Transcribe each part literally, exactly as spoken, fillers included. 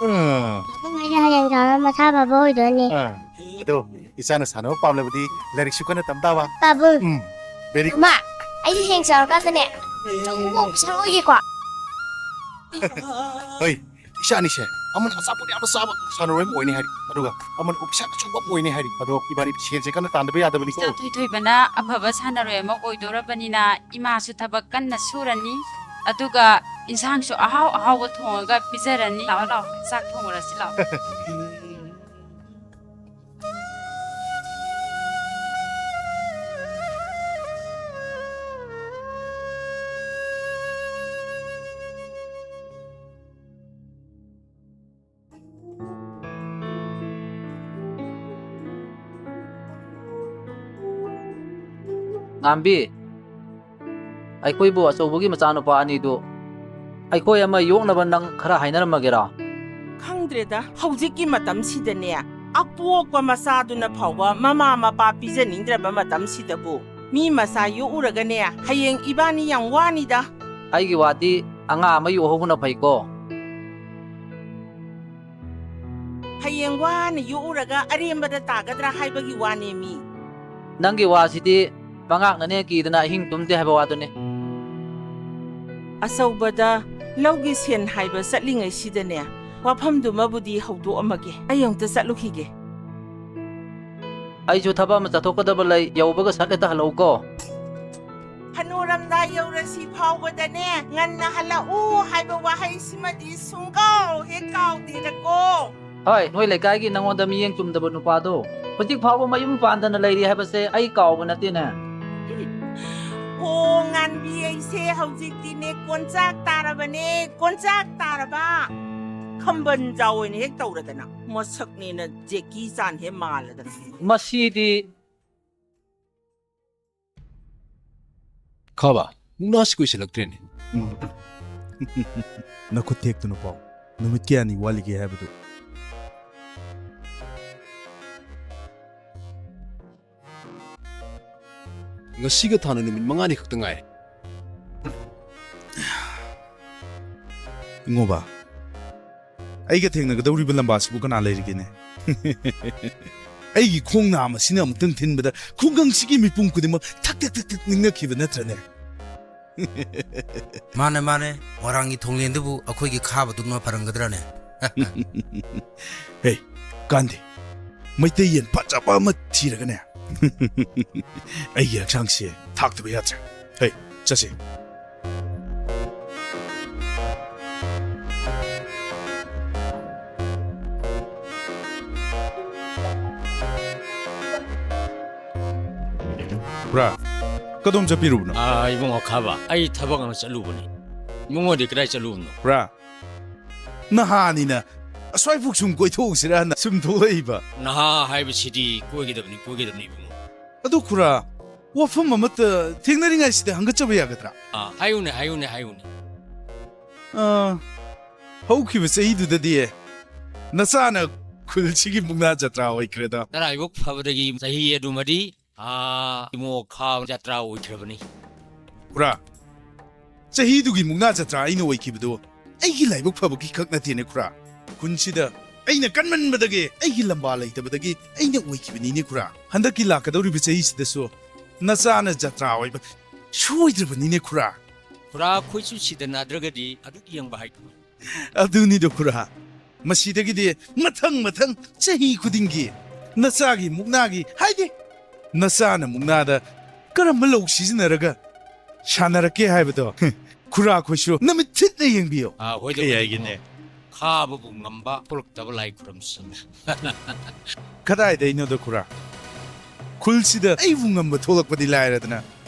ꯎꯝ꯫ ꯄꯥꯕꯨꯡ, ꯑꯩꯗꯤ ꯍꯌꯦꯡ ꯆꯥꯎꯔ ꯃꯁꯥ ꯐꯕ ꯑꯣꯏꯗꯣꯏꯅꯦ꯫ ꯑꯥ꯫ ꯑꯗꯣ ꯏꯆꯥꯅ ꯁꯥꯟꯅꯕ ꯄꯥꯝꯂꯕꯗꯤ ꯂꯥꯏꯔꯤꯛꯁꯨ ꯀꯟꯅ ꯇꯝ ꯇꯥꯕ꯫ ꯄꯥꯕꯨꯡ꯫ ꯎꯝ, very good꯫ ꯃꯥ, ꯑꯩꯗꯤ ꯍꯌꯦꯡ ꯆꯥꯎꯔꯀꯥꯟꯗꯅꯦ, ꯑꯆꯧꯕ ꯑꯣꯐꯤꯁꯥꯔ ꯑꯣꯏꯒꯦꯀꯣ꯫ ꯍꯣꯏ, ꯏꯆꯥ ꯑꯅꯤꯁꯦ, ꯑꯃꯅ ꯑꯆꯥꯄꯣꯠ ꯌꯥꯝꯅ ꯆꯥꯕ ꯁꯥꯟꯅꯔꯣꯏ ꯑꯃ ꯑꯣꯏꯅꯤ ꯍꯥꯏꯔꯤ, ꯑꯗꯨꯒ ꯑꯃꯅ ꯑꯣꯐꯤꯁꯥꯔ ꯑꯆꯧꯕ ꯑꯃ ꯑꯣꯏꯅꯤ ꯍꯥꯏꯔꯤ꯫ ꯑꯗꯣ ꯏꯕꯥꯅꯤ ꯁꯦꯜꯁꯦ ꯀꯟꯅ ꯇꯥꯟꯗꯕ ꯌꯥꯗꯕꯅꯤꯀꯣ꯫ ꯏꯆꯥ ꯊꯣꯏꯊꯣꯏꯕꯅ ꯑꯐꯕ ꯁꯥꯟꯅꯔꯣꯏ ꯑꯃ ꯑꯣꯏꯗꯣꯔꯕꯅꯤꯅ, ꯏꯃꯥꯁꯨ ꯊꯕꯛ ꯀꯟꯅ ꯁꯨꯔꯅꯤ, ꯑꯗꯨꯒ ꯏꯟꯁꯥꯡꯁꯨ ꯑꯍꯥꯎ ꯑꯍꯥꯎꯕ ꯊꯣꯡꯉꯒ ꯄꯤꯖꯔꯅꯤ꯫ ꯂꯥꯛꯑꯣ, ꯂꯥꯛꯑꯣ, ꯆꯥꯛ ꯊꯣꯡꯉꯨꯔꯁꯤ, ꯂꯥꯛꯑꯣ꯫ ꯉꯥꯝꯕꯤ, ꯑꯩꯈꯣꯏꯕꯨ ꯑꯆꯧꯕꯒꯤ ꯃꯆꯥꯅꯨꯄꯥ ꯑꯅꯤꯗꯨ ꯑꯩꯈꯣꯏ ꯑꯃ ꯌꯣꯛꯅꯕ ꯅꯪ ꯈꯔ ꯍꯥꯏꯅꯔꯝꯃꯒꯦꯔꯥ? ꯈꯪꯗ꯭ꯔꯦꯗ, ꯍꯧꯖꯤꯛꯀꯤ ꯃꯇꯝꯁꯤꯗꯅꯦ, ꯑꯄꯣꯛꯄ ꯃꯆꯥꯗꯨꯅ ꯐꯥꯎꯕ ꯃꯃꯥ ꯃꯄꯥ ꯄꯤꯖꯅꯤꯡꯗ꯭ꯔꯕ ꯃꯇꯝꯁꯤꯗꯕꯨ, ꯃꯤ ꯃꯆꯥ ꯌꯣꯛꯎꯔꯒꯅꯦ, ꯍꯌꯦꯡ ꯏꯕꯥꯅꯤ ꯌꯥꯝ ꯋꯥꯅꯤꯗ꯫ ꯑꯩꯒꯤ ꯋꯥꯗꯤ, ꯑꯉꯥꯡ ꯑꯃ ꯌꯣꯛꯍꯧꯕꯅ ꯐꯩꯀꯣ꯫ ꯍꯌꯦꯡ ꯋꯥꯅ ꯌꯣꯛꯎꯔꯒ ꯑꯔꯦꯝꯕꯗ ꯇꯥꯒꯗ꯭ꯔꯥ ꯍꯥꯏꯕꯒꯤ ꯋꯥꯅꯦꯃꯤ꯫ ꯅꯪꯒꯤ ꯋꯥꯁꯤꯗꯤ ꯃꯉꯥꯛꯅꯅꯦ ꯀꯤꯗꯅ ꯑꯍꯤꯡ ꯇꯨꯝꯗꯦ ꯍꯥꯏꯕ ꯋꯥꯗꯨꯅꯤ꯫ ꯑꯆꯧꯕꯗ ꯂꯧꯒꯤ ꯁꯦꯟ ꯍꯥꯏꯕ ꯆꯠꯂꯤꯉꯩꯁꯤꯗꯅꯦ, ꯋꯥꯐꯝꯗꯨꯃꯕꯨꯗꯤ ꯍꯧꯗꯣꯛꯑꯝꯃꯒꯦ꯫ ꯑꯩ ꯑꯃꯨꯛꯇ ꯆꯠꯂꯨꯈꯤꯒꯦ꯫ ꯑꯩꯁꯨ ꯊꯕꯛ ꯑꯃ ꯆꯠꯊꯣꯛꯀꯗꯕ ꯂꯩ, ꯌꯧꯕꯒ ꯁꯠ ꯍꯦꯛꯇ ꯍꯜꯂꯛꯎꯀꯣ꯫ ꯍꯅꯨꯔꯝꯗꯥꯏ ꯌꯧꯔꯁꯤ ꯐꯥꯎꯕꯗꯅꯦ, ꯉꯟꯅ ꯍꯜꯂꯛꯎ ꯍꯥꯏꯕ ꯋꯥꯍꯩꯁꯤꯃꯗꯤ ꯁꯨꯡꯀꯥꯎ ꯍꯦꯛ ꯀꯥꯎꯗꯦꯗꯀꯣ꯫ ꯍꯣꯏ, ꯅꯣꯏ ꯂꯩꯀꯥꯏꯒꯤ ꯅꯉꯣꯟꯗ ꯃꯤꯠꯌꯦꯡ ꯆꯨꯝꯗꯕ ꯅꯨꯄꯥꯗꯣ ꯍꯧꯖꯤꯛ ꯐꯥꯎꯕ ꯃꯌꯨꯝ ꯄꯥꯟꯗꯅ ꯂꯩꯔꯤ ꯍꯥꯏꯕꯁꯦ ꯑꯩ ꯀꯥꯎꯕ ꯅꯠꯇꯦꯅꯦ꯫ ꯍꯣ, ꯄꯥꯟꯕꯤ ꯑꯩꯁꯦ ꯍꯧꯖꯤꯛꯇꯤꯅꯦ ꯀꯣꯟꯆꯥꯛ ꯇꯥꯔꯕꯅꯦ, ꯀꯣꯟꯆꯥꯛ ꯇꯥꯔꯕ꯫ ꯈꯝꯕꯟ ꯖꯥꯎ ꯑꯣꯏꯅ ꯍꯦꯛ ꯇꯧꯔꯗꯅ, ꯃꯁꯛꯅꯦꯅ ꯖꯦꯀꯤ ꯆꯥꯟ ꯍꯦꯛ ꯃꯥꯜꯂꯗꯅ꯫ ꯃꯁꯤꯗꯤ ꯈꯥꯕ, ꯃꯨꯛꯅꯥꯁꯤ ꯀꯨꯏꯁꯜꯂꯛꯇ꯭ꯔꯦꯅꯦ꯫ ꯎꯝ꯫ ꯅꯈꯨꯠ ꯊꯦꯛꯇꯨꯅ ꯄꯥꯎ꯫ ꯅꯨꯃꯤꯠ ꯀꯌꯥꯅꯤ ꯋꯥꯠꯂꯤꯒꯦ ꯍꯥꯏꯕꯗꯨ꯫ ꯉꯁꯤꯒ ꯊꯥꯅ ꯅꯨꯃꯤꯠ ꯃꯉꯥꯅꯤ ꯈꯛꯇ ꯉꯥꯏꯔꯦ꯫ ꯏꯉꯣꯕ, ꯑꯩꯒ ꯊꯦꯡꯅꯒꯗꯧꯔꯤꯕ ꯂꯝꯕꯥꯁꯤꯕꯨ ꯀꯅꯥ ꯂꯩꯔꯤꯒꯦꯅꯦ? ꯑꯩꯒꯤ ꯈꯣꯡ ꯅꯥꯝ ꯑꯁꯤꯅ ꯑꯃꯨꯛꯇꯪ ꯊꯤꯟꯕꯗ ꯈꯨꯡꯒꯪꯁꯤꯒꯤ ꯃꯤꯄꯨꯝ ꯈꯨꯗꯤꯡꯃꯛ ꯊꯛ ꯊꯛ ꯊꯛ ꯊꯛ ꯅꯤꯛꯅꯈꯤꯕ ꯅꯠꯇ꯭ꯔꯅꯦ? ꯃꯥꯅꯦ, ꯃꯥꯅꯦ꯫ ꯃꯣꯏꯔꯥꯡꯒꯤ ꯊꯣꯡꯂꯦꯟꯗꯨꯕꯨ ꯑꯩꯈꯣꯏꯒꯤ ꯈꯥꯕꯗꯨꯅ ꯐꯔꯝꯒꯗ꯭ꯔꯅꯦ? ꯍꯦ, ꯀꯥꯟꯗꯦ꯫ ꯃꯩꯇꯩ ꯌꯦꯟ ꯐꯖꯕ ꯑꯃ ꯊꯤꯔꯒꯅꯦ꯫ ꯑꯩꯒꯤ ꯍꯛꯆꯥꯡꯁꯦ ꯊꯥꯛꯇꯕ ꯌꯥꯗ꯭ꯔꯦ꯫ ꯍꯦ, ꯆꯠꯁꯦ꯫ ꯄꯨꯔꯥ ꯀꯗꯣꯝ ꯆꯠꯄꯤꯔꯨꯕꯅꯣ? ꯑꯥ, ꯏꯕꯨꯡꯉꯣ ꯈꯥꯕ, ꯑꯩ ꯊꯕꯛ ꯑꯃ ꯆꯠꯂꯨꯕꯅꯤ꯫ ꯏꯕꯨꯡꯉꯣꯗꯤ ꯀꯗꯥꯏ ꯆꯠꯂꯨꯕꯅꯣ? ꯄꯨꯔꯥ ꯅꯍꯥꯅꯤꯅ ꯑꯁ꯭ꯋꯥꯏꯐꯥꯎ ꯁꯨꯝ ꯀꯣꯏꯊꯣꯛꯎꯁꯤꯔꯅ ꯁꯨꯝ ꯊꯣꯛꯂꯛꯏꯕ꯫ ꯅꯍꯥ ꯍꯥꯏꯕꯁꯤꯗꯤ ꯀꯣꯏꯒꯗꯕꯅꯤ, ꯀꯣꯏꯒꯗꯕꯅꯤ ꯏꯕꯨꯡꯉꯣ꯫ ꯑꯗꯨ ꯈꯨꯔꯥ, ꯋꯥꯐꯝ ꯑꯃꯠꯇ ꯊꯦꯡꯅꯔꯤꯉꯩꯁꯤꯗ ꯍꯪꯒꯠꯆꯕ ꯌꯥꯒꯗ꯭ꯔꯥ? ꯑꯥ, ꯍꯥꯏꯌꯨꯅꯦ, ꯍꯥꯏꯌꯨꯅꯦ, ꯍꯥꯏꯌꯨꯅꯦ꯫ ꯑꯥ, ꯍꯧꯈꯤꯕ ꯆꯍꯤꯗꯨꯗꯗꯤ ꯅꯆꯥꯅ ꯈꯨꯜꯁꯤꯒꯤ ꯃꯨꯛꯅꯥ ꯖꯇ꯭ꯔꯥ ꯑꯣꯏꯈ꯭ꯔꯦꯗ꯫ ꯅꯔꯥꯏꯕꯛ ꯐꯕꯗꯒꯤ ꯆꯍꯤ ꯑꯗꯨꯃꯗꯤ, ꯑꯥ, ꯏꯃꯣ ꯈꯥ ꯖꯇ꯭ꯔꯥ ꯑꯣꯏꯈ꯭ꯔꯕꯅꯤ꯫ ꯈꯨꯔꯥ, ꯆꯍꯤꯗꯨꯒꯤ ꯃꯨꯛꯅꯥ ꯖꯇ꯭ꯔꯥ ꯑꯩꯅ ꯑꯣꯏꯈꯤꯕꯗꯨ ꯑꯩꯒꯤ ꯂꯥꯏꯕꯛ ꯐꯕꯒꯤ ꯈꯛ ꯅꯠꯇꯦꯅꯦ ꯈꯨꯔꯥ꯫ ꯈꯨꯟꯁꯤꯗ ꯑꯩꯅ ꯀꯟꯃꯟꯕꯗꯒꯤ, ꯑꯩꯒꯤ ꯂꯝꯕꯥ ꯂꯩꯇꯕꯗꯒꯤ ꯑꯩꯅ ꯑꯣꯏꯈꯤꯕꯅꯤꯅꯦ ꯈꯨꯔꯥ꯫ ꯍꯟꯗꯛꯀꯤ ꯂꯥꯛꯀꯗꯧꯔꯤꯕ ꯆꯍꯤꯁꯤꯗꯁꯨ ꯅꯆꯥꯅ ꯖꯇ꯭ꯔꯥ ꯑꯣꯏꯕ ꯁꯣꯏꯗ꯭ꯔꯕꯅꯤꯅꯦ ꯈꯨꯔꯥ꯫ ꯈꯨꯔꯥ, ꯑꯩꯈꯣꯏꯁꯨ ꯁꯤꯗ ꯅꯥꯗ꯭ꯔꯒꯗꯤ ꯑꯗꯨ ꯌꯦꯡꯕ ꯍꯥꯏꯗꯨꯅꯤ꯫ ꯑꯗꯨꯅꯤꯗꯣ ꯈꯨꯔꯥ, ꯃꯁꯤꯗꯒꯤꯗꯤ ꯃꯊꯪ ꯃꯊꯪ ꯆꯍꯤ ꯈꯨꯗꯤꯡꯒꯤ ꯅꯆꯥꯒꯤ ꯃꯨꯛꯅꯥꯒꯤ, ꯍꯥꯏꯗꯤ ꯅꯆꯥꯅ ꯃꯨꯛꯅꯥꯗ ꯀꯔꯝꯕ ꯂꯧ ꯁꯤꯖꯤꯟꯅꯔꯒ ꯁꯥꯟꯅꯔꯛꯀꯦ ꯍꯥꯏꯕꯗꯣ, ꯈꯨꯔꯥ ꯈꯣꯏꯁꯨ ꯅꯃꯤꯠ ꯊꯤꯠꯅ ꯌꯦꯡꯕꯤꯌꯣ꯫ ꯑꯥ, ꯍꯣꯏꯗ, ꯀꯩ ꯍꯣꯏꯗ, ꯍꯥꯏꯒꯦꯅꯦ? ꯈꯥꯕꯕꯨ ꯉꯝꯕ ꯊꯣꯛꯂꯛꯇꯕ ꯂꯥꯏ ꯈꯨꯔꯨꯝꯁꯤ꯫ ꯀꯗꯥꯏꯗꯩꯅꯣꯗ ꯈꯨꯔꯥ? ꯈꯨꯜꯁꯤꯗ ꯑꯩꯕꯨ ꯉꯝꯕ ꯊꯣꯛꯂꯛꯄꯗꯤ ꯂꯥꯏꯔꯗꯅ,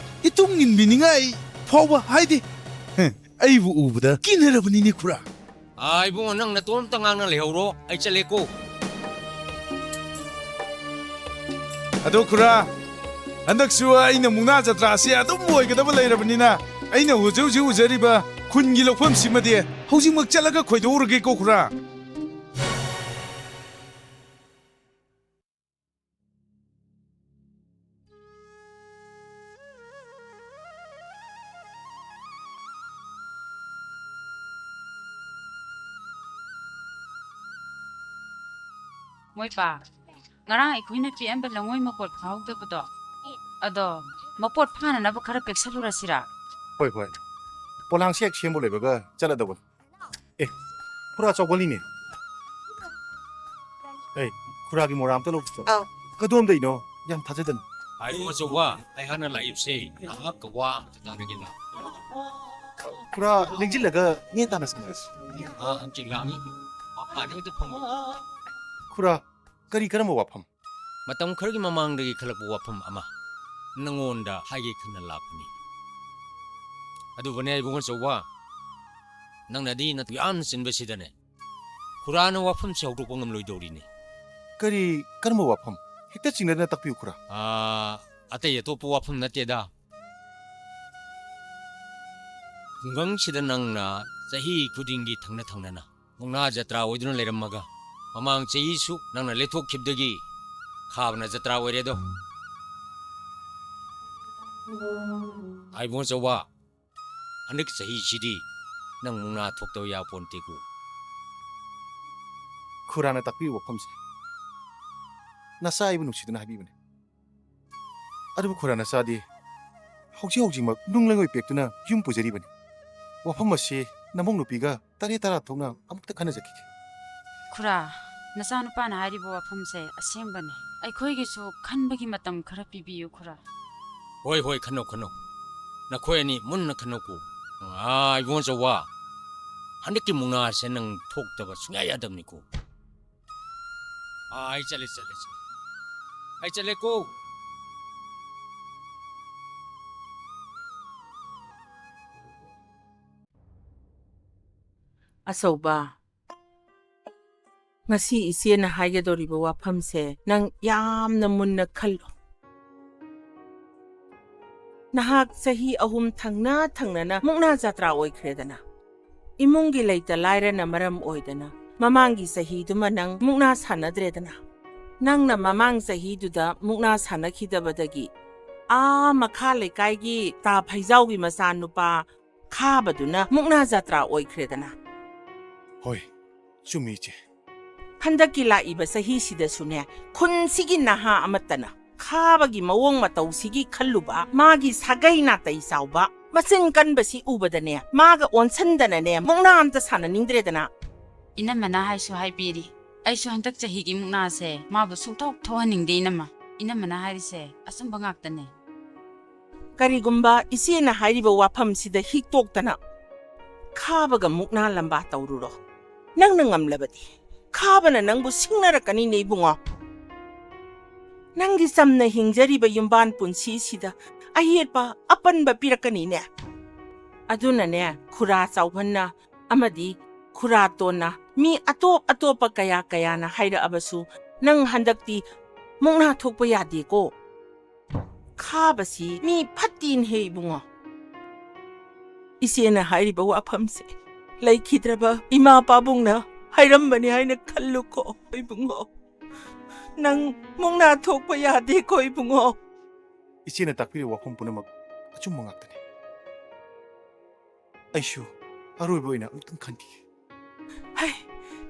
ꯏꯇꯨꯡ ꯏꯟꯕꯤꯅꯤꯡꯉꯥꯏ ꯐꯥꯎꯕ ꯍꯥꯏꯗꯤ, ꯍꯦ, ꯑꯩꯕꯨ ꯎꯕꯗ ꯀꯤꯅꯔꯕꯅꯤꯅꯦ ꯈꯨꯔꯥ꯫ ꯑꯥ, ꯏꯕꯨꯡꯉꯣ, ꯅꯪ ꯅꯇꯣꯝꯇ ꯉꯥꯡꯅ ꯂꯩꯍꯧꯔꯣ, ꯑꯩ ꯆꯠꯂꯦꯀꯣ꯫ ꯑꯗꯣ ꯈꯨꯔꯥ, ꯍꯟꯗꯛꯁꯨ ꯑꯩꯅ ꯃꯨꯛꯅꯥ ꯖꯇ꯭ꯔꯥꯁꯤ ꯑꯗꯨꯝ ꯑꯣꯏꯒꯗꯕ ꯂꯩꯔꯕꯅꯤꯅ, ꯑꯩꯅ ꯍꯧꯖꯤꯛ ꯍꯧꯖꯤꯛ ꯎꯖꯔꯤꯕ ꯈꯨꯟꯒꯤ ꯂꯧꯐꯝꯁꯤꯃꯗꯤ ꯍꯧꯖꯤꯛꯃꯛ ꯆꯠꯂꯒ ꯈꯣꯏꯗꯣꯛꯎꯔꯒꯦꯀꯣ ꯈꯨꯔꯥ꯫ ꯃꯣꯏ ꯄꯥ, ꯉꯔꯥꯡ ꯑꯩꯈꯣꯏꯅ ꯄꯦꯛꯑꯝꯕ ꯂꯉꯣꯏ ꯃꯄꯣꯠ ꯐꯥꯍꯧꯗꯕꯗꯣ, ꯑꯗꯣ ꯃꯄꯣꯠ ꯐꯥꯅꯅꯕ ꯈꯔ ꯄꯦꯛꯁꯜꯂꯨꯔꯁꯤꯔꯥ? ꯍꯣꯏ, ꯍꯣꯏ꯫ ꯄꯣꯂꯥꯡꯁꯦ ꯍꯦꯛ ꯁꯦꯝꯕ ꯂꯣꯏꯕꯒ ꯆꯠꯂꯗꯧꯕꯅꯤ꯫ ꯑꯦ, ꯈꯨꯔꯥ ꯆꯥꯎꯒꯜꯂꯤꯅꯦ꯫ ꯑꯦ, ꯈꯨꯔꯥꯒꯤ ꯃꯣꯔꯥ ꯑꯝꯇ ꯂꯧꯁꯤꯀꯣ꯫ ꯑꯧ꯫ ꯀꯗꯣꯝꯗꯩꯅꯣ? ꯌꯥꯝ ꯊꯥꯖꯗꯅ꯫ ꯍꯥꯏꯔꯣ ꯑꯆꯧꯕ, ꯑꯩꯍꯥꯛꯅ ꯂꯥꯛꯏꯕꯁꯦ ꯅꯍꯥꯛꯀ ꯋꯥ ꯑꯝꯇ ꯇꯥꯟꯅꯒꯦꯅ꯫ ꯈꯨꯔꯥ, ꯂꯦꯡꯁꯤꯜꯂꯒ ꯅꯦ ꯇꯥꯅ ꯁꯥꯟꯅꯔꯁꯤ꯫ ꯑꯥ, ꯍꯪꯆꯤꯠ ꯂꯥꯡꯉꯤ꯫ ꯃꯄꯥꯟꯗ ꯍꯦꯛꯇ ꯐꯝꯃꯣ꯫ ꯈꯨꯔꯥ, ꯀꯔꯤ ꯀꯔꯝꯕ ꯋꯥꯐꯝ? ꯃꯇꯝ ꯈꯔꯒꯤ ꯃꯃꯥꯡꯗꯒꯤ ꯈꯜꯂꯛꯄ ꯋꯥꯐꯝ ꯑꯃ ꯅꯪꯉꯣꯟꯗ ꯍꯥꯏꯒꯦ ꯈꯟꯅ ꯂꯥꯛꯄꯅꯤ꯫ ꯑꯗꯨꯕꯨꯅꯦ ꯏꯕꯨꯡꯉꯣ ꯑꯆꯧꯕ, ꯅꯪꯅꯗꯤ ꯅꯇꯨ ꯌꯥꯝꯅ ꯆꯤꯟꯕꯁꯤꯗꯅꯦ, ꯈꯨꯔꯥꯅ ꯋꯥꯐꯝꯁꯦ ꯍꯧꯗꯣꯛꯄ ꯉꯝꯂꯣꯏꯗꯧꯔꯤꯅꯦ꯫ ꯀꯔꯤ, ꯀꯔꯝꯕ ꯋꯥꯐꯝ? ꯍꯦꯛꯇ ꯆꯤꯡꯅꯗꯅ ꯇꯥꯛꯄꯤꯌꯨ ꯈꯨꯔꯥ꯫ ꯑꯥ, ꯑꯇꯩ ꯑꯇꯣꯞꯄ ꯋꯥꯐꯝ ꯅꯠꯇꯦꯗ꯫ ꯈꯨꯡꯒꯪꯁꯤꯗ ꯅꯪꯅ ꯆꯍꯤ ꯈꯨꯗꯤꯡꯒꯤ ꯊꯪꯅ ꯊꯪꯅꯅ ꯃꯨꯛꯅꯥ ꯖꯇ꯭ꯔꯥ ꯑꯣꯏꯗꯨꯅ ꯂꯩꯔꯝꯃꯒ, ꯃꯃꯥꯡ ꯆꯍꯤꯁꯨ ꯅꯪꯅ ꯂꯦꯞꯊꯣꯛꯈꯤꯕꯗꯒꯤ ꯈꯥꯕꯅ ꯖꯇ꯭ꯔꯥ ꯑꯣꯏꯔꯦꯗꯣ꯫ ꯍꯥꯏꯕꯨꯡ ꯑꯆꯧꯕ, ꯍꯟꯗꯛ ꯆꯍꯤꯁꯤꯗꯤ ꯅꯪ ꯃꯨꯛꯅꯥ ꯊꯣꯛꯇꯕ ꯌꯥꯄꯣꯟꯇꯦꯀꯣ꯫ ꯈꯨꯔꯥꯅ ꯇꯥꯛꯄꯤꯕ ꯋꯥꯐꯝꯁꯦ ꯅꯆꯥ ꯑꯩꯕꯨ ꯅꯨꯡꯁꯤꯗꯨꯅ ꯍꯥꯏꯕꯤꯕꯅꯦ꯫ ꯑꯗꯨꯕꯨ ꯈꯨꯔꯥ ꯅꯆꯥꯗꯤ ꯍꯧꯖꯤꯛ ꯍꯧꯖꯤꯛꯃꯛ ꯅꯨꯡ ꯂꯩꯉꯣꯏ ꯄꯦꯛꯇꯨꯅ ꯌꯨꯝ ꯄꯨꯖꯔꯤꯕꯅꯤ꯫ ꯋꯥꯐꯝ ꯑꯁꯤ ꯅꯃꯧ ꯅꯨꯄꯤꯒ ꯇꯔꯦꯠ ꯇꯔꯥ ꯊꯣꯛꯅ ꯑꯃꯨꯛꯇ ꯈꯟꯅꯖꯈꯤꯒꯦ꯫ ꯈꯨꯔꯥ, ꯅꯆꯥꯅꯨꯄꯥꯅ ꯍꯥꯏꯔꯤꯕ ꯋꯥꯐꯝꯁꯦ ꯑꯁꯦꯡꯕꯅꯤ꯫ ꯑꯩꯈꯣꯏꯒꯤꯁꯨ ꯈꯟꯕꯒꯤ ꯃꯇꯝ ꯈꯔ ꯄꯤꯕꯤꯌꯨ ꯈꯨꯔꯥ꯫ ꯍꯣꯏ, ꯍꯣꯏ, ꯈꯟꯅꯧ, ꯈꯟꯅꯧ꯫ ꯅꯈꯣꯏ ꯑꯅꯤ ꯃꯨꯟꯅ ꯈꯟꯅꯧꯀꯣ꯫ ꯑꯥ, ꯏꯕꯨꯡꯉꯣ ꯑꯆꯧꯕ, ꯍꯟꯗꯛꯀꯤ ꯃꯨꯛꯅꯥꯁꯦ ꯅꯪ ꯊꯣꯛꯇꯕ ꯁꯨꯡꯌꯥ ꯌꯥꯗꯕꯅꯤꯀꯣ꯫ ꯑꯥ, ꯑꯩ ꯆꯠꯂꯦ, ꯆꯠꯂꯦ, ꯆꯠꯂꯦ꯫ ꯑꯩ ꯆꯠꯂꯦꯀꯣ꯫ ꯑꯆꯧꯕ, ꯉꯁꯤ ꯏꯆꯦꯅ ꯍꯥꯏꯒꯗꯧꯔꯤꯕ ꯋꯥꯐꯝꯁꯦ ꯅꯪ ꯌꯥꯝꯅ ꯃꯨꯟꯅ ꯈꯜꯂꯨ꯫ ꯅꯍꯥꯛ ꯆꯍꯤ ꯑꯍꯨꯝ ꯊꯪꯅ ꯊꯪꯅꯅ ꯃꯨꯛꯅꯥ ꯖꯥꯇ꯭ꯔꯥ ꯑꯣꯏꯈ꯭ꯔꯦꯗꯅ꯫ ꯏꯃꯨꯡꯒꯤ ꯂꯩꯇ ꯂꯥꯏꯔꯅ ꯃꯔꯝ ꯑꯣꯏꯗꯅ ꯃꯃꯥꯡꯒꯤ ꯆꯍꯤꯗꯨꯃ ꯅꯪ ꯃꯨꯛꯅꯥ ꯁꯥꯟꯅꯗ꯭ꯔꯦꯗꯅ꯫ ꯅꯪꯅ ꯃꯃꯥꯡ ꯆꯍꯤꯗꯨꯗ ꯃꯨꯛꯅꯥ ꯁꯥꯟꯅꯈꯤꯗꯕꯗꯒꯤ ꯑꯥ ꯃꯈꯥ ꯂꯩꯀꯥꯏꯒꯤ ꯇꯥ ꯐꯩꯖꯥꯎꯒꯤ ꯃꯆꯥꯅꯨꯄꯥ ꯈꯥꯕꯗꯨꯅ ꯃꯨꯛꯅꯥ ꯖꯥꯇ꯭ꯔꯥ ꯑꯣꯏꯈ꯭ꯔꯦꯗꯅ꯫ ꯍꯣꯏ, ꯆꯨꯝꯃꯤ, ꯏꯆꯦ꯫ ꯍꯟꯗꯛꯀꯤ ꯂꯥꯛꯏꯕ ꯆꯍꯤꯁꯤꯗꯁꯨꯅꯦ, ꯈꯨꯟꯁꯤꯒꯤ ꯅꯍꯥ ꯑꯃꯠꯇꯅ ꯈꯥꯕꯒꯤ ꯃꯑꯣꯡ ꯃꯇꯧꯁꯤꯒꯤ ꯈꯜꯂꯨꯕ, ꯃꯥꯒꯤ ꯁꯥꯒꯩ ꯅꯥꯇꯩ ꯆꯥꯎꯕ, ꯃꯆꯤꯟ ꯀꯟꯕꯁꯤ ꯎꯕꯗꯅꯦ, ꯃꯥꯒ ꯑꯣꯟꯁꯟꯗꯅꯅꯦ, ꯃꯨꯛꯅꯥ ꯑꯝꯇ ꯁꯥꯟꯅꯅꯤꯡꯗ꯭ꯔꯦꯗꯅ꯫ ꯏꯅꯝꯃꯅ ꯍꯥꯏꯁꯨ ꯍꯥꯏꯕꯤꯔꯤ, ꯑꯩꯁꯨ ꯍꯟꯗꯛ ꯆꯍꯤꯒꯤ ꯃꯨꯛꯅꯥꯁꯦ ꯃꯥꯕꯨ ꯁꯨꯡꯊꯣꯛ ꯊꯣꯛꯍꯟꯅꯤꯡꯗꯦ ꯏꯅꯝꯃ꯫ ꯏꯅꯝꯃꯅ ꯍꯥꯏꯔꯤꯁꯦ ꯑꯆꯨꯝꯕ ꯉꯥꯛꯇꯅꯦ꯫ ꯀꯔꯤꯒꯨꯝꯕ ꯏꯆꯦꯅ ꯍꯥꯏꯔꯤꯕ ꯋꯥꯐꯝꯁꯤꯗ ꯍꯤꯛꯇꯣꯛꯇꯅ ꯈꯥꯕꯒ ꯃꯨꯛꯅꯥ ꯂꯝꯕꯥ ꯇꯧꯔꯨꯔꯣ꯫ ꯅꯪꯅ ꯉꯝꯂꯕꯗꯤ ꯈꯥꯕꯅ ꯅꯪꯕꯨ ꯁꯤꯡꯅꯔꯛꯀꯅꯤꯅꯦ ꯏꯕꯨꯡꯉꯣ꯫ ꯅꯪꯒꯤ ꯆꯝꯅ ꯍꯤꯡꯖꯔꯤꯕ ꯌꯨꯝꯕꯥꯟ ꯄꯨꯟꯁꯤꯁꯤꯗ ꯑꯌꯦꯠꯄ ꯑꯄꯟꯕ ꯄꯤꯔꯛꯀꯅꯤꯅꯦ꯫ ꯑꯗꯨꯅꯅꯦ, ꯈꯨꯔꯥ ꯆꯥꯎꯍꯟꯅ ꯑꯃꯗꯤ ꯈꯨꯔꯥ ꯇꯣꯟꯅ ꯃꯤ ꯑꯇꯣꯞ ꯑꯇꯣꯞꯄ ꯀꯌꯥ ꯀꯌꯥꯅ ꯍꯥꯏꯔꯛꯑꯕꯁꯨ, ꯅꯪ ꯍꯟꯗꯛꯇꯤ ꯃꯨꯛꯅꯥ ꯊꯣꯛꯄ ꯌꯥꯗꯦꯀꯣ꯫ ꯈꯥꯕꯁꯤ ꯃꯤ ꯐꯠꯇꯦꯅꯦꯍꯦ ꯏꯕꯨꯡꯉꯣ꯫ ꯏꯆꯦꯅ ꯍꯥꯏꯔꯤꯕ ꯋꯥꯐꯝꯁꯦ ꯂꯩꯈꯤꯗ꯭ꯔꯕ ꯏꯃꯥ ꯄꯥꯕꯨꯡꯅ ꯍꯥꯏꯔꯝꯕꯅꯤ ꯍꯥꯏꯅ ꯈꯜꯂꯨꯀꯣ ꯏꯕꯨꯡꯉꯣ꯫ ꯅꯪ ꯃꯨꯛꯅꯥ ꯊꯣꯛꯄ ꯌꯥꯗꯦꯀꯣ ꯏꯕꯨꯡꯉꯣ꯫ ꯏꯆꯦꯅ ꯇꯥꯛꯄꯤꯔꯤꯕ ꯋꯥꯐꯝ ꯄꯨꯝꯅꯃꯛ ꯑꯆꯨꯝꯕ ꯉꯥꯛꯇꯅꯤ꯫ ꯑꯩꯁꯨ ꯑꯔꯣꯏꯕ ꯑꯣꯏꯅ ꯑꯃꯨꯛꯇꯪ ꯈꯟꯈꯤꯒꯦ꯫ ꯍꯩ,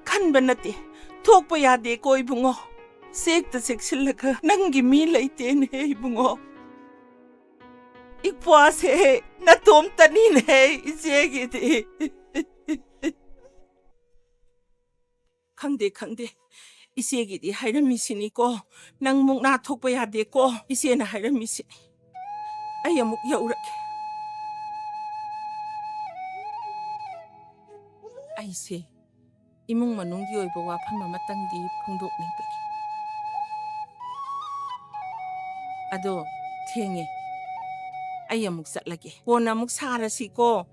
ꯈꯟꯕ ꯅꯠꯇꯦ, ꯊꯣꯛꯄ ꯌꯥꯗꯦꯀꯣ ꯏꯕꯨꯡꯉꯣ꯫ ꯆꯦꯛꯇ ꯆꯦꯛꯁꯤꯜꯂꯒ ꯅꯪꯒꯤ ꯃꯤ ꯂꯩꯇꯦꯅꯦ ꯏꯕꯨꯡꯉꯣ꯫ ꯏꯄ꯭ꯋꯥꯁꯦ ꯅꯇꯣꯝꯇꯅꯤꯅꯦ ꯏꯆꯦꯒꯤꯗꯤ꯫ ꯈꯪꯗꯦ, ꯈꯪꯗꯦ꯫ ꯏꯆꯦꯒꯤꯗꯤ ꯍꯥꯏꯔꯝꯃꯤꯁꯤꯅꯤꯀꯣ꯫ ꯅꯪ ꯃꯨꯛꯅꯥ ꯊꯣꯛꯄ ꯌꯥꯗꯦꯀꯣ꯫ ꯏꯆꯦꯅ ꯍꯥꯏꯔꯝꯃꯤꯁꯤꯅꯤ꯫ ꯑꯩ ꯑꯃꯨꯛ ꯌꯧꯔꯒꯦ꯫ ꯑꯩꯁꯦ ꯏꯃꯨꯡ ꯃꯅꯨꯡꯒꯤ ꯑꯣꯏꯕ ꯋꯥꯐꯝ ꯑꯃꯇꯪꯗꯤ ꯐꯣꯡꯗꯣꯛꯅꯤꯡꯕꯅꯤ꯫ ꯑꯗꯣ ꯊꯦꯡꯉꯦ꯫ ꯑꯩ ꯑꯃꯨꯛ ꯆꯠꯂꯒꯦ꯫ ꯀꯣꯟꯅ ꯑꯃꯨꯛ ꯁꯥꯔꯁꯤꯀꯣ꯫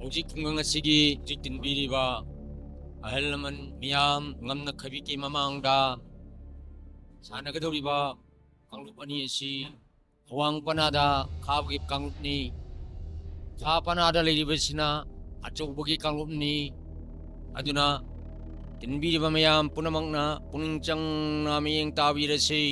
ꯍꯧꯖꯤꯛ ꯈꯨꯡꯒꯪ ꯑꯁꯤꯒꯤ ꯍꯧꯖꯤꯛ ꯇꯤꯟꯕꯤꯔꯤꯕ ꯑꯍꯜ ꯂꯃꯟ ꯃꯤꯌꯥꯝ ꯉꯝꯅ ꯈꯥꯏꯕꯤꯛꯀꯤ ꯃꯃꯥꯡꯗ ꯁꯥꯟꯅꯒꯗꯧꯔꯤꯕ ꯀꯥꯡꯂꯨꯞ ꯑꯅꯤ ꯑꯁꯤ ꯑꯋꯥꯡ ꯄꯅꯥꯗ ꯈꯥꯕꯒꯤ ꯀꯥꯡꯂꯨꯞꯅꯤ꯫ ꯈꯥ ꯄꯅꯥꯗ ꯂꯩꯔꯤꯕꯁꯤꯅ ꯑꯆꯧꯕꯒꯤ ꯀꯥꯡꯂꯨꯞꯅꯤ꯫ ꯑꯗꯨꯅ ꯇꯤꯟꯕꯤꯔꯤꯕ ꯃꯌꯥꯝ ꯄꯨꯝꯅꯃꯛꯅ ꯄꯨꯛꯅꯤꯡ ꯆꯪꯅ ꯃꯤꯠꯌꯦꯡ ꯇꯥꯕꯤꯔꯁꯤ꯫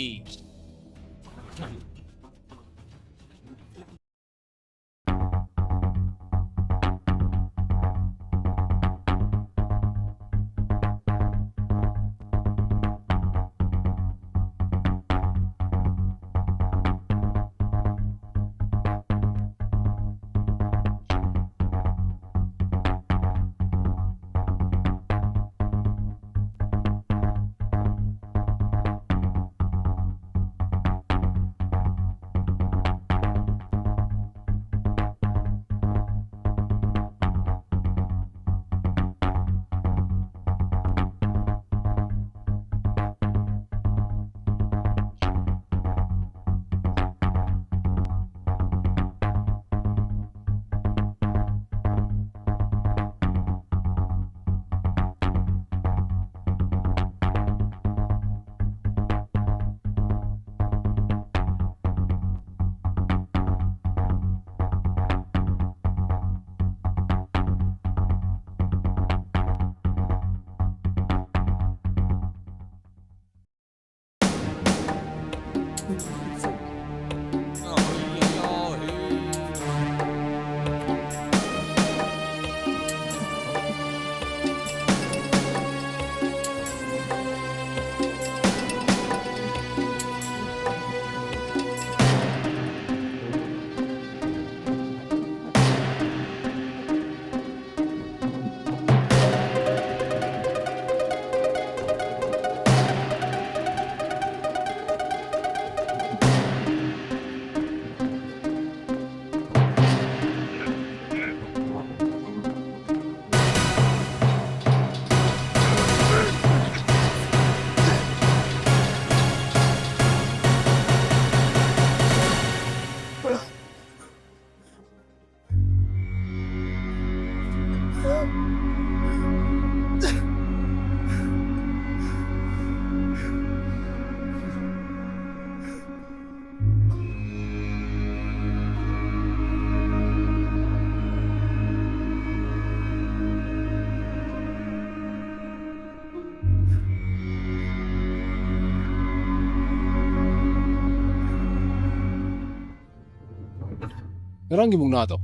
ꯉꯔꯥꯡꯒꯤ ꯃꯨꯛꯅꯥꯗꯣ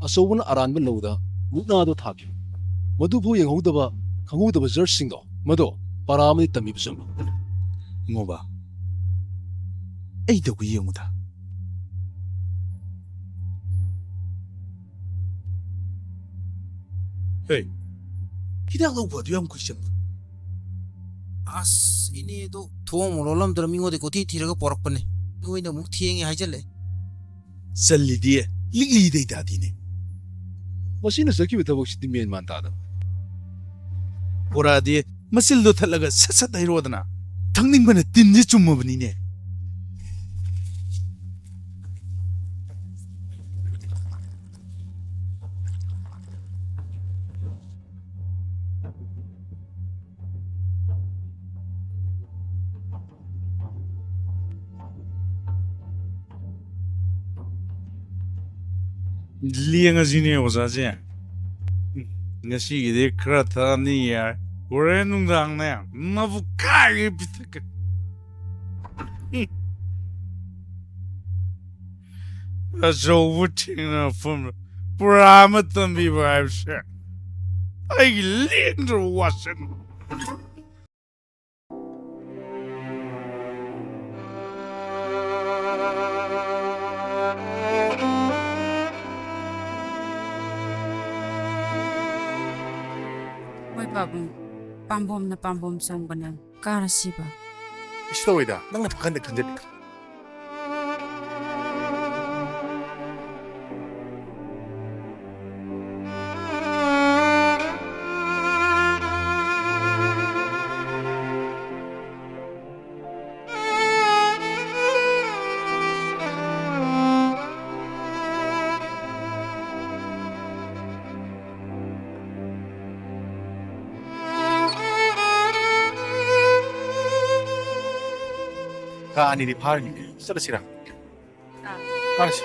ꯑꯆꯧꯕꯅ ꯑꯔꯥꯟꯕ ꯂꯧꯗ ꯃꯨꯛꯅꯥꯗꯣ ꯊꯥꯈꯤꯕ꯫ ꯃꯗꯨꯐꯥꯎ ꯌꯦꯡꯍꯧꯗꯕ, ꯈꯪꯍꯧꯗꯕ ꯖꯔꯁꯁꯤꯡꯗꯣ, ꯃꯗꯣ ꯄꯔꯥ ꯑꯃꯗꯤ ꯇꯝꯕꯤꯕ ꯆꯨꯝꯃꯤ꯫ ꯏꯉꯣꯕ, ꯑꯩꯗꯕꯨ ꯌꯦꯡꯉꯨꯗ꯫ ꯍꯦ, ꯍꯤꯗꯥꯛ ꯂꯧꯕ ꯑꯗꯨ ꯌꯥꯝ ꯀꯨꯏ ꯆꯪꯕ꯭ꯔꯥ? ꯑꯁ, ꯏꯅꯦꯗꯣ ꯊꯣꯡ ꯑꯃꯨꯛ ꯂꯣꯜꯂꯝꯗ꯭ꯔ ꯃꯤꯉꯣꯟꯗ ꯀꯣꯊꯤ ꯊꯤꯔꯒ ꯄꯣꯔꯛꯄꯅꯦ꯫ ꯅꯣꯏꯅ ꯑꯃꯨꯛ ꯊꯦꯡꯉꯦ ꯍꯥꯏꯖꯜꯂꯦ꯫ ꯆꯜꯂꯤꯗꯤ, ꯂꯤꯛꯂꯤꯗꯩ ꯇꯥꯗꯤꯅꯦ꯫ ꯃꯁꯤꯅ ꯆꯠꯈꯤꯕ ꯊꯕꯛꯁꯤꯗꯤ ꯃꯦꯟ ꯃꯥꯟ ꯇꯥꯗꯕ꯫ ꯕꯣꯔꯥꯗꯤ ꯃꯆꯤꯜꯗꯣ ꯊꯠꯂꯒ ꯁꯠ ꯁꯠ ꯍꯩꯔꯣꯗꯅ꯫ ꯊꯛꯅꯤꯡꯕꯅ ꯇꯤꯟꯁꯦ ꯆꯨꯝꯃꯕꯅꯤꯅꯦ꯫ ꯂꯦꯡꯉꯁꯤꯅꯦ ꯑꯣꯖꯥꯁꯦ꯫ ꯉꯁꯤꯒꯤꯗꯤ ꯈꯔ ꯊꯛꯑꯅꯤ ꯌꯥꯔꯦ꯫ ꯍꯣꯔꯦꯟ ꯅꯨꯡꯗꯥꯡꯅꯦ, ꯃꯕꯨꯛ ꯀꯥꯏꯒꯩ ꯄꯤꯊꯛꯀꯦ꯫ ꯑꯆꯧꯕ ꯊꯦꯡꯅꯐꯝꯗ ꯄꯨꯔꯥ ꯑꯃ ꯇꯝꯕꯤꯕ ꯍꯥꯏꯕꯁꯦ ꯑꯩꯒꯤ ꯂꯦꯡꯗ꯭ꯔꯕ ꯋꯥꯁꯛꯅꯤ꯫ ꯍꯣꯏ ꯄꯥꯕꯨꯡ, ꯄꯥꯝꯕꯣꯝꯅ ꯄꯥꯝꯕꯣꯝ ꯆꯣꯡꯕꯅꯦ꯫ ꯀꯥꯔꯁꯤꯕ꯫ ꯀꯩꯁꯨ ꯇꯧꯔꯣꯏꯗ, ꯅꯪꯅ ꯄꯥꯈꯟꯗ ꯈꯟꯖꯜꯂꯤ꯫ ꯀꯥ ꯑꯅꯤꯗꯤ ꯐꯥꯔꯅꯤ꯫ ꯆꯠꯂꯁꯤꯔꯥ? ꯑꯥ꯫ ꯀꯥꯔꯁꯤ꯫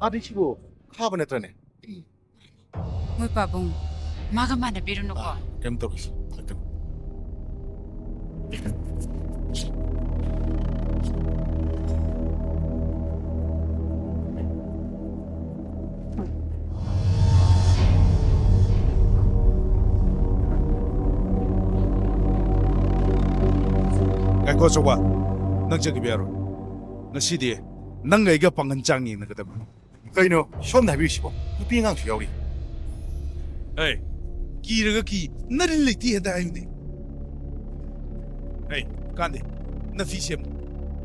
ꯑꯥꯗꯩ ꯁꯤꯕꯨ ꯈꯥꯕ ꯅꯠꯇ꯭ꯔꯅꯦ? ꯃꯣꯏ ꯄꯥꯕꯨꯡ, ꯃꯥꯒ ꯃꯥꯟꯅꯕꯤꯔꯨꯅꯨꯀꯣ꯫ ꯑꯥ, ꯀꯩꯝ ꯇꯧꯔꯣꯏꯁꯦ꯫ ꯉꯥꯛꯇꯪ꯫ ꯉꯥꯏꯈꯣ, ꯑꯆꯧꯕ꯫ ꯅꯪ ꯆꯠꯈꯤꯕ ꯌꯥꯔꯣꯏ꯫ ꯉꯁꯤꯗꯤ ꯅꯪꯒ ꯑꯩꯒ ꯄꯥꯡꯒꯜ ꯆꯥꯡ ꯌꯦꯡꯅꯒꯗꯕꯅꯤ꯫ ꯀꯩꯅꯣ ꯁꯣꯝꯅ ꯍꯥꯏꯕꯤꯔꯤꯁꯤꯕꯣ? ꯅꯨꯄꯤ ꯑꯉꯥꯡꯁꯨ ꯌꯥꯎꯔꯤ꯫ ꯑꯦ, ꯀꯤꯔꯒ ꯀꯤ, ꯅꯔꯤꯟ ꯂꯩꯇꯦ ꯍꯦꯛꯇ ꯍꯥꯏꯌꯨꯅꯦ꯫ ꯑꯦ, ꯀꯥꯟꯗꯦ, ꯅꯐꯤ ꯁꯦꯝꯃꯨ꯫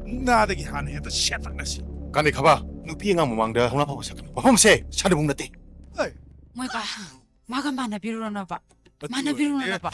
ꯃꯨꯛꯅꯥꯗꯒꯤ ꯍꯥꯟꯅ ꯍꯦꯛꯇ ꯁꯦꯠꯇꯛꯅꯁꯤ꯫ ꯀꯥꯟꯗꯦ ꯈꯕ, ꯅꯨꯄꯤ ꯑꯉꯥꯡ ꯃꯃꯥꯡꯗ ꯊꯧꯅꯥ ꯐꯕ ꯁꯛꯀꯅꯨ꯫ ꯃꯐꯝꯁꯦ ꯁꯥꯟꯅꯕꯨꯡ ꯅꯠꯇꯦ꯫ ꯑꯦ꯫ ꯃꯣꯏ ꯄꯥ, ꯃꯥꯒ ꯃꯥꯟꯅꯕꯤꯔꯨꯔꯅꯕ꯫ ꯃꯥꯟꯅꯕꯤꯔꯨꯔꯅꯕ꯫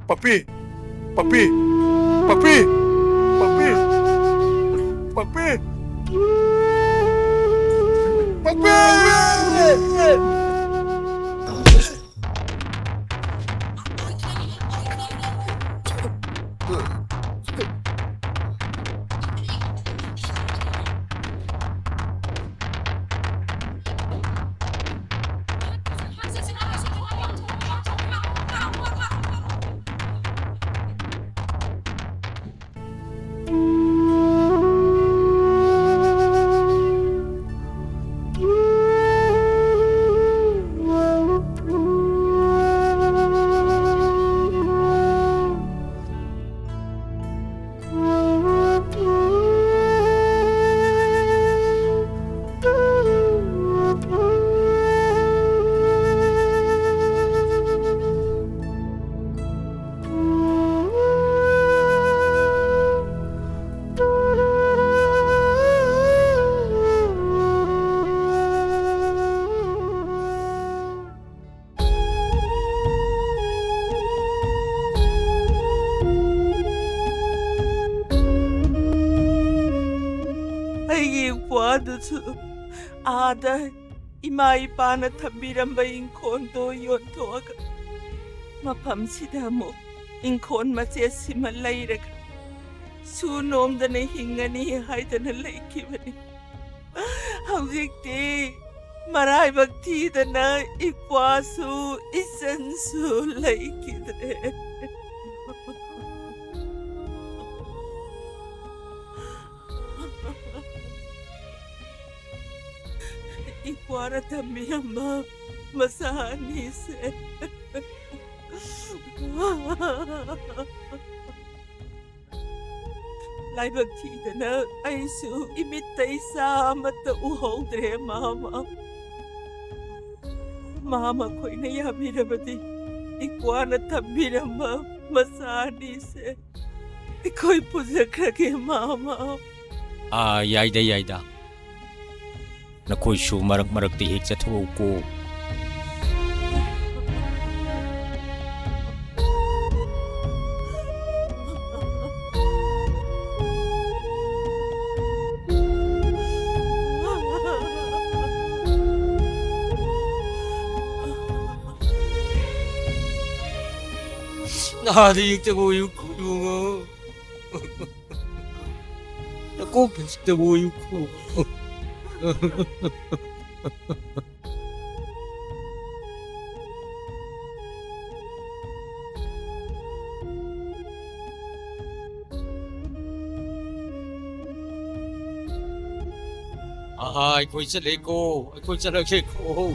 ꯄꯥꯛꯄꯤ! ꯄꯥꯛꯄꯤ! ꯄꯥꯛꯄꯤ! ꯄꯥꯛꯄꯤ! ꯄꯥꯛꯄꯤ! ꯑꯗꯨꯁꯨ ꯑꯥꯗ ꯏꯃꯥ ꯏꯄꯥꯅ ꯊꯝꯕꯤꯔꯝꯕ ꯏꯪꯈꯣꯜꯗꯣ ꯌꯣꯟꯊꯣꯛꯑꯒ ꯃꯐꯝꯁꯤꯗ ꯑꯃꯨꯛ ꯏꯪꯈꯣꯜ ꯃꯆꯦꯠꯁꯤꯃ ꯂꯩꯔꯒ ꯁꯨ ꯅꯣꯝꯗꯅ ꯍꯤꯡꯉꯅꯤ ꯍꯥꯏꯗꯅ ꯂꯩꯈꯤꯕꯅꯤ꯫ ꯍꯧꯖꯤꯛꯇꯤ ꯃꯔꯥꯏꯕꯛ ꯊꯤꯗꯅ ꯏꯄ꯭ꯋꯥꯁꯨ ꯏꯆꯟꯁꯨ ꯂꯩꯈꯤꯗ꯭ꯔꯦ꯫ ꯏꯄ꯭ꯋꯥꯅ ꯊꯝꯕꯤꯔꯝꯕ ꯃꯆꯥ ꯑꯅꯤꯁꯦ ꯂꯥꯏꯕꯛ ꯊꯤꯗꯅ ꯑꯩꯁꯨ ꯏꯃꯤꯠꯇ ꯏꯆꯥ ꯑꯃꯠꯇ ꯎꯍꯧꯗ꯭ꯔꯦ, ꯃꯥꯃ꯫ ꯃꯥꯃ ꯈꯣꯏꯅ ꯌꯥꯕꯤꯔꯕꯗꯤ ꯏꯄ꯭ꯋꯥꯅ ꯊꯝꯕꯤꯔꯝꯕ ꯃꯆꯥ ꯑꯅꯤꯁꯦ ꯑꯩꯈꯣꯏ ꯄꯨꯖꯈ꯭ꯔꯒꯦ, ꯃꯥꯃ꯫ ꯑꯥ, ꯌꯥꯏꯗ, ꯌꯥꯏꯗ꯫ ꯅꯈꯣꯏꯁꯨ ꯃꯔꯛ ꯃꯔꯛꯇ ꯍꯦꯛ ꯆꯠꯊꯣꯛꯎꯀꯣ꯫ ꯅꯥꯗ ꯌꯦꯛꯇꯕ ꯑꯣꯏꯌꯨꯀꯣ, ꯏꯕꯨꯡꯉꯣ꯫ ꯅꯀꯣꯛ ꯐꯤꯁꯇꯕꯨ ꯑꯣꯏꯌꯨꯀꯣ꯫ ꯑꯍꯥ, ꯑꯩꯈꯣꯏ ꯆꯠꯂꯦꯀꯣ, ꯑꯩꯈꯣꯏ ꯆꯠꯂꯒꯦꯀꯣ꯫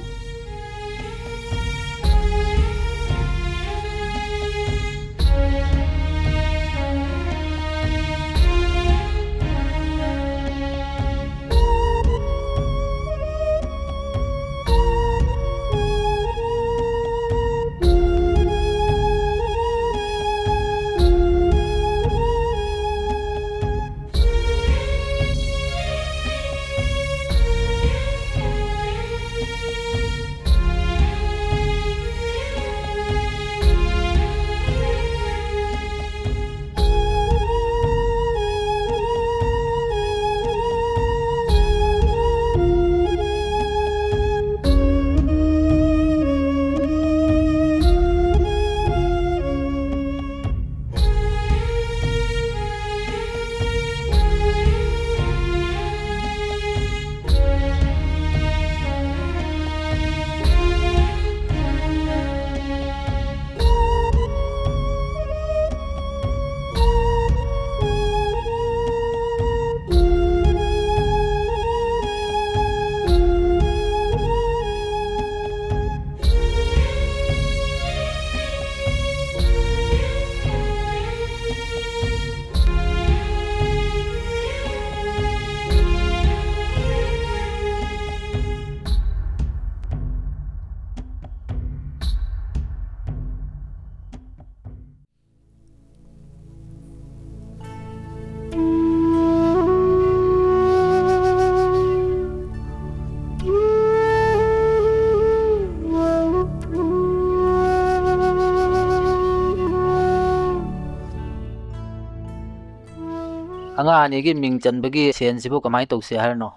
ꯑꯉꯥꯡ ꯑꯅꯤꯒꯤ ꯃꯤꯡ ꯆꯟꯕꯒꯤ ꯁꯦꯟꯁꯤꯕꯨ ꯀꯃꯥꯏꯅ ꯇꯧꯁꯦ ꯍꯥꯏꯔꯤꯅꯣ?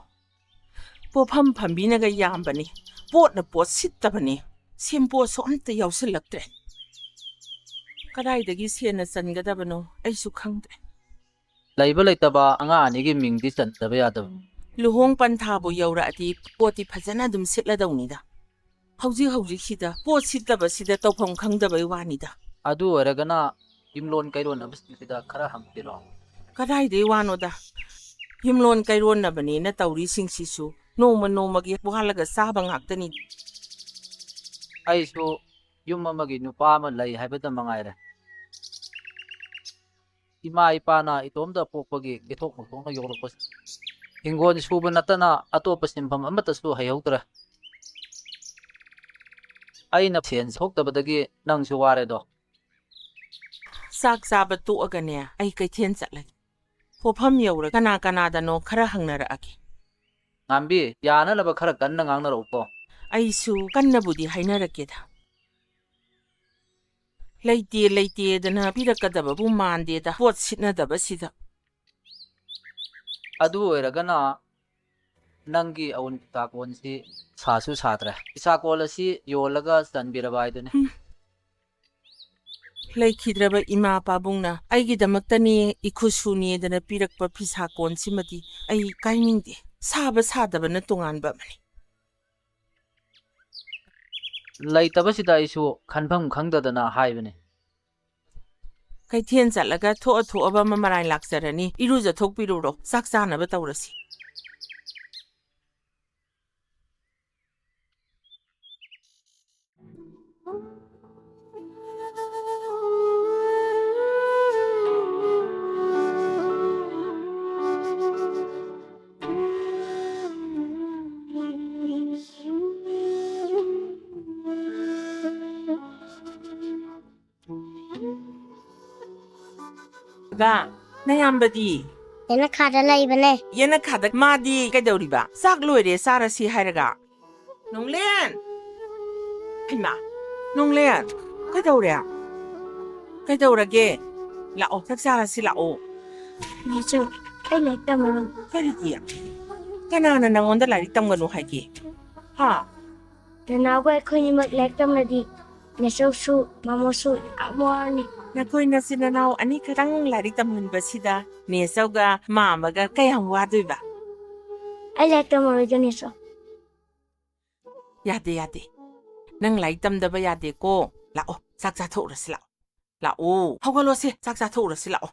ꯄꯣꯠꯐꯝ ꯐꯝꯕꯤꯅꯒ ꯌꯥꯝꯕꯅꯤ, ꯄꯣꯠꯅ ꯄꯣꯠ ꯁꯤꯠꯇꯕꯅꯤ, ꯁꯦꯟꯄꯣꯠꯁꯨ ꯑꯝꯇ ꯌꯥꯎꯁꯤꯜꯂꯛꯇ꯭ꯔꯦ꯫ ꯀꯗꯥꯏꯗꯒꯤ ꯁꯦꯟꯅ ꯆꯟꯒꯗꯕꯅꯣ ꯑꯩꯁꯨ ꯈꯪꯗ꯭ꯔꯦ꯫ ꯂꯩꯕ ꯂꯩꯇꯕ ꯑꯉꯥꯡ ꯑꯅꯤꯒꯤ ꯃꯤꯡꯗꯤ ꯆꯟꯗꯕ ꯌꯥꯗꯕ꯫ ꯂꯨꯍꯣꯡ ꯄꯟꯊꯥꯕꯨ ꯌꯧꯔꯛꯑꯗꯤ ꯄꯣꯠꯇꯤ ꯐꯖꯅ ꯑꯗꯨꯝ ꯁꯤꯠꯂꯗꯧꯅꯤꯗ꯫ ꯍꯧꯖꯤꯛ ꯍꯧꯖꯤꯛꯁꯤꯗ ꯄꯣꯠ ꯁꯤꯠꯇꯕꯁꯤꯗ ꯇꯧꯐꯝ ꯈꯪꯗꯕꯩ ꯋꯥꯅꯤꯗ꯫ ꯑꯗꯨ ꯑꯣꯏꯔꯒꯅ ꯌꯨꯝꯂꯣꯟ ꯀꯩꯔꯣꯟꯅꯕꯁꯤꯡꯁꯤꯗ ꯈꯔ ꯍꯪꯕꯤꯔꯣ꯫ ꯀꯗꯥꯏꯗꯩ ꯋꯥꯅꯣꯗ? ꯌꯨꯝꯂꯣꯟ ꯀꯩꯔꯣꯟꯅꯕꯅꯦꯅ ꯇꯧꯔꯤꯁꯤꯡꯁꯤꯁꯨ ꯅꯣꯡꯃ ꯅꯣꯡꯃꯒꯤ ꯋꯥꯜꯂꯒ ꯆꯥꯕ ꯉꯥꯛꯇꯅꯤ꯫ ꯑꯩꯁꯨ ꯌꯨꯝ ꯑꯃꯒꯤ ꯅꯨꯄꯥ ꯑꯃ ꯂꯩ ꯍꯥꯏꯕꯇ ꯃꯉꯥꯏꯔꯦ꯫ ꯏꯃꯥ ꯏꯄꯥꯅ ꯏꯇꯣꯝꯇ ꯄꯣꯛꯄꯒꯤ ꯀꯦꯊꯣꯛ ꯃꯊꯣꯛꯅ ꯌꯣꯛꯂꯛꯄꯁꯦ꯫ ꯍꯤꯡꯒꯣꯜ ꯁꯨꯕ ꯅꯠꯇꯅ ꯑꯇꯣꯞꯄ ꯁꯤꯟꯐꯝ ꯑꯃꯠꯇꯁꯨ ꯍꯩꯍꯧꯗ꯭ꯔꯦ꯫ ꯑꯩꯅ ꯁꯦꯟ ꯊꯣꯛꯇꯕꯗꯒꯤ ꯅꯪꯁꯨ ꯋꯥꯔꯦꯗꯣ꯫ ꯆꯥꯛ ꯆꯥꯕ ꯇꯣꯛꯑꯒꯅꯦ, ꯑꯩ ꯀꯩꯊꯦꯜ ꯆꯠꯂꯒꯦ꯫ ꯄꯣꯠꯐꯝ ꯌꯧꯔ ꯀꯅꯥ ꯀꯅꯥꯗꯅꯣ ꯈꯔ ꯍꯪꯅꯔꯛꯑꯒꯦ꯫ ꯉꯥꯝꯕꯤ, ꯌꯥꯅꯅꯕ ꯈꯔ ꯀꯟꯅ ꯉꯥꯡꯅꯔꯛꯎꯀꯣ꯫ ꯑꯩꯁꯨ ꯀꯟꯅꯕꯨꯗꯤ ꯍꯥꯏꯅꯔꯛꯀꯦꯗ꯫ ꯂꯩꯇꯦ ꯂꯩꯇꯦꯗꯅ ꯄꯤꯔꯛꯀꯗꯕꯕꯨ ꯃꯥꯟꯗꯦꯗ, ꯄꯣꯠ ꯁꯤꯠꯅꯗꯕꯁꯤꯗ꯫ ꯑꯗꯨ ꯑꯣꯏꯔꯒꯅ ꯅꯪꯒꯤ ꯑꯎꯟ ꯐꯤꯁꯥꯀꯣꯟꯁꯤ ꯁꯥꯁꯨ ꯁꯥꯗ꯭ꯔꯦ꯫ ꯐꯤꯁꯥꯀꯣꯜ ꯑꯁꯤ ꯌꯣꯜꯂꯒ ꯆꯟꯕꯤꯔꯕ ꯍꯥꯏꯗꯨꯅꯤ꯫ ꯎꯝ꯫ ꯂꯩꯈꯤꯗ꯭ꯔꯕ ꯏꯃꯥ ꯄꯥꯕꯨꯡꯅ ꯑꯩꯒꯤꯗꯃꯛꯇꯅꯤ ꯏꯈꯨꯠꯁꯨꯅꯦꯗꯅ ꯄꯤꯔꯛꯄ ꯐꯤꯁꯥꯀꯣꯟꯁꯤꯃꯗꯤ ꯑꯩ ꯀꯥꯏꯅꯤꯡꯗꯦ꯫ ꯁꯥꯕ ꯁꯥꯗꯕꯅ ꯇꯣꯉꯥꯟꯕ ꯑꯃꯅꯤ꯫ ꯂꯩꯇꯕꯁꯤꯗ ꯑꯩꯁꯨ ꯈꯟꯐꯝ ꯈꯪꯗꯗꯅ ꯍꯥꯏꯕꯅꯤ꯫ ꯀꯩꯊꯦꯜ ꯆꯠꯂꯒ ꯊꯣꯛꯑ ꯊꯣꯛꯑꯕ ꯑꯃ ꯃꯔꯥꯏ ꯂꯥꯛꯆꯔꯅꯤ꯫ ꯏꯔꯨꯖꯊꯣꯛꯄꯤꯔꯨꯔꯣ, ꯆꯥꯛ ꯆꯥꯅꯕ ꯇꯧꯔꯁꯤ꯫ ꯕꯥ, ꯅꯌꯥꯝꯕꯗꯤ? ꯌꯦꯅꯈꯥꯗ ꯂꯩꯕꯅꯦ꯫ ꯌꯦꯅꯈꯥꯗ? ꯃꯥꯗꯤ ꯀꯩꯗꯧꯔꯤꯕ? ꯆꯥꯛ ꯂꯣꯏꯔꯦ, ꯆꯥꯔꯁꯤ ꯍꯥꯏꯔꯒ꯫ ꯅꯣꯡꯂꯦꯟ! ꯍꯩꯃꯥ, ꯅꯣꯡꯂꯦꯟ, ꯀꯩꯗꯧꯔꯦ? ꯀꯩꯗꯧꯔꯒꯦ? ꯂꯥꯛꯑꯣ, ꯆꯥꯛ ꯆꯥꯔꯁꯤ ꯂꯥꯛꯑꯣ꯫ ꯅꯦꯆꯧ, ꯑꯩ ꯂꯥꯏꯔꯤꯛ ꯇꯝꯃꯔꯣꯏ꯫ ꯀꯔꯤꯒꯤ? ꯀꯅꯥꯅ ꯅꯪꯉꯣꯟꯗ ꯂꯥꯏꯔꯤꯛ ꯇꯝꯒꯅꯨ ꯍꯥꯏꯒꯦ? ꯍꯥ? ꯅꯅꯥꯎꯒ ꯑꯩꯈꯣꯏꯅꯤꯃꯛ ꯂꯥꯏꯔꯤꯛ ꯇꯝꯂꯗꯤ ꯅꯦꯆꯧꯁꯨ ꯃꯥꯃꯣꯁꯨ ꯌꯥꯝ ꯋꯥꯔꯅꯤ꯫ ꯅꯈꯣꯏ ꯅꯆꯤꯟ ꯅꯅꯥꯎ ꯑꯅꯤ ꯈꯛꯇꯪ ꯂꯥꯏꯔꯤꯛ ꯇꯝꯍꯟꯕꯁꯤꯗ ꯅꯦꯆꯧꯒ ꯃꯥꯝꯃꯒ ꯀꯌꯥꯝ ꯋꯥꯗꯣꯏꯕ? ꯑꯩ ꯂꯥꯏꯔꯤꯛ ꯇꯝꯃꯔꯣꯏꯗ, ꯅꯦꯆꯧ꯫ ꯌꯥꯗꯦ, ꯌꯥꯗꯦ꯫ ꯅꯪ ꯂꯥꯏꯔꯤꯛ ꯇꯝꯗꯕ ꯌꯥꯗꯦꯀꯣ꯫ ꯂꯥꯛꯑꯣ, ꯆꯥꯛ ꯆꯥꯊꯣꯛꯎꯔꯁꯤ ꯂꯥꯛꯑꯣ꯫ ꯂꯥꯛꯑꯣ, ꯍꯧꯒꯠꯂꯣꯁꯦ, ꯆꯥꯛ ꯆꯥꯊꯣꯛꯎꯔꯁꯤ ꯂꯥꯛꯑꯣ꯫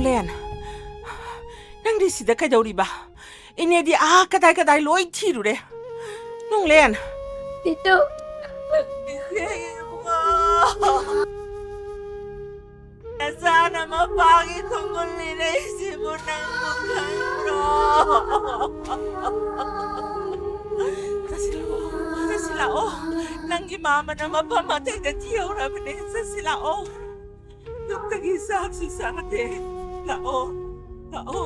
ꯂꯦꯟ, ꯅꯪꯗꯤ ꯁꯤꯗ ꯀꯩꯗꯧꯔꯤꯕ? ꯏꯅꯦꯗꯤ ꯑꯥ ꯀꯗꯥꯏ ꯀꯗꯥꯏ ꯂꯣꯏ ꯊꯤꯔꯨꯔꯦ꯫ ꯅꯨꯡꯂꯦꯟ꯫ ꯇꯤꯇꯨ꯫ ꯅꯆꯥꯅ ꯃꯄꯥꯒꯤ ꯈꯣꯡꯒꯨꯜ ꯂꯤꯔꯛꯏꯁꯤꯕꯨ ꯅꯪꯕꯨ ꯈꯪꯕ꯭ꯔꯣ? ꯆꯠꯁꯤ ꯂꯥꯛꯑꯣ, ꯆꯠꯁꯤ ꯂꯥꯛꯑꯣ꯫ ꯅꯪꯒꯤ ꯃꯥꯃꯅ ꯃꯐꯝ ꯑꯇꯩꯗ ꯊꯤꯍꯧꯔꯕꯅꯦ꯫ ꯆꯠꯁꯤ ꯂꯥꯛꯑꯣ꯫ ꯌꯨꯝꯗꯒꯤ ꯆꯥꯛꯁꯨ ꯆꯥꯗꯦ꯫ ꯂꯥꯛꯑꯣ, ꯂꯥꯛꯑꯣ꯫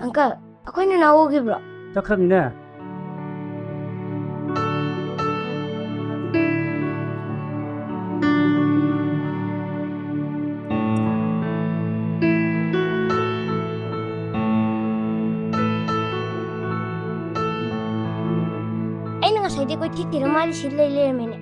ꯑꯪꯀꯜ, ꯑꯩꯈꯣꯏ ꯅꯅꯥꯎ ꯎꯈꯤꯕ꯭ꯔꯣ? ꯆꯠꯈ꯭ꯔꯃꯤꯅꯦ꯫ ꯑꯩꯅ ꯉꯁꯥꯏꯗꯩ ꯀꯣꯏꯊꯤ ꯊꯤꯔ ꯃꯥꯗꯤ ꯁꯤ ꯂꯩ ꯂꯩꯔꯝꯃꯦꯅꯦ꯫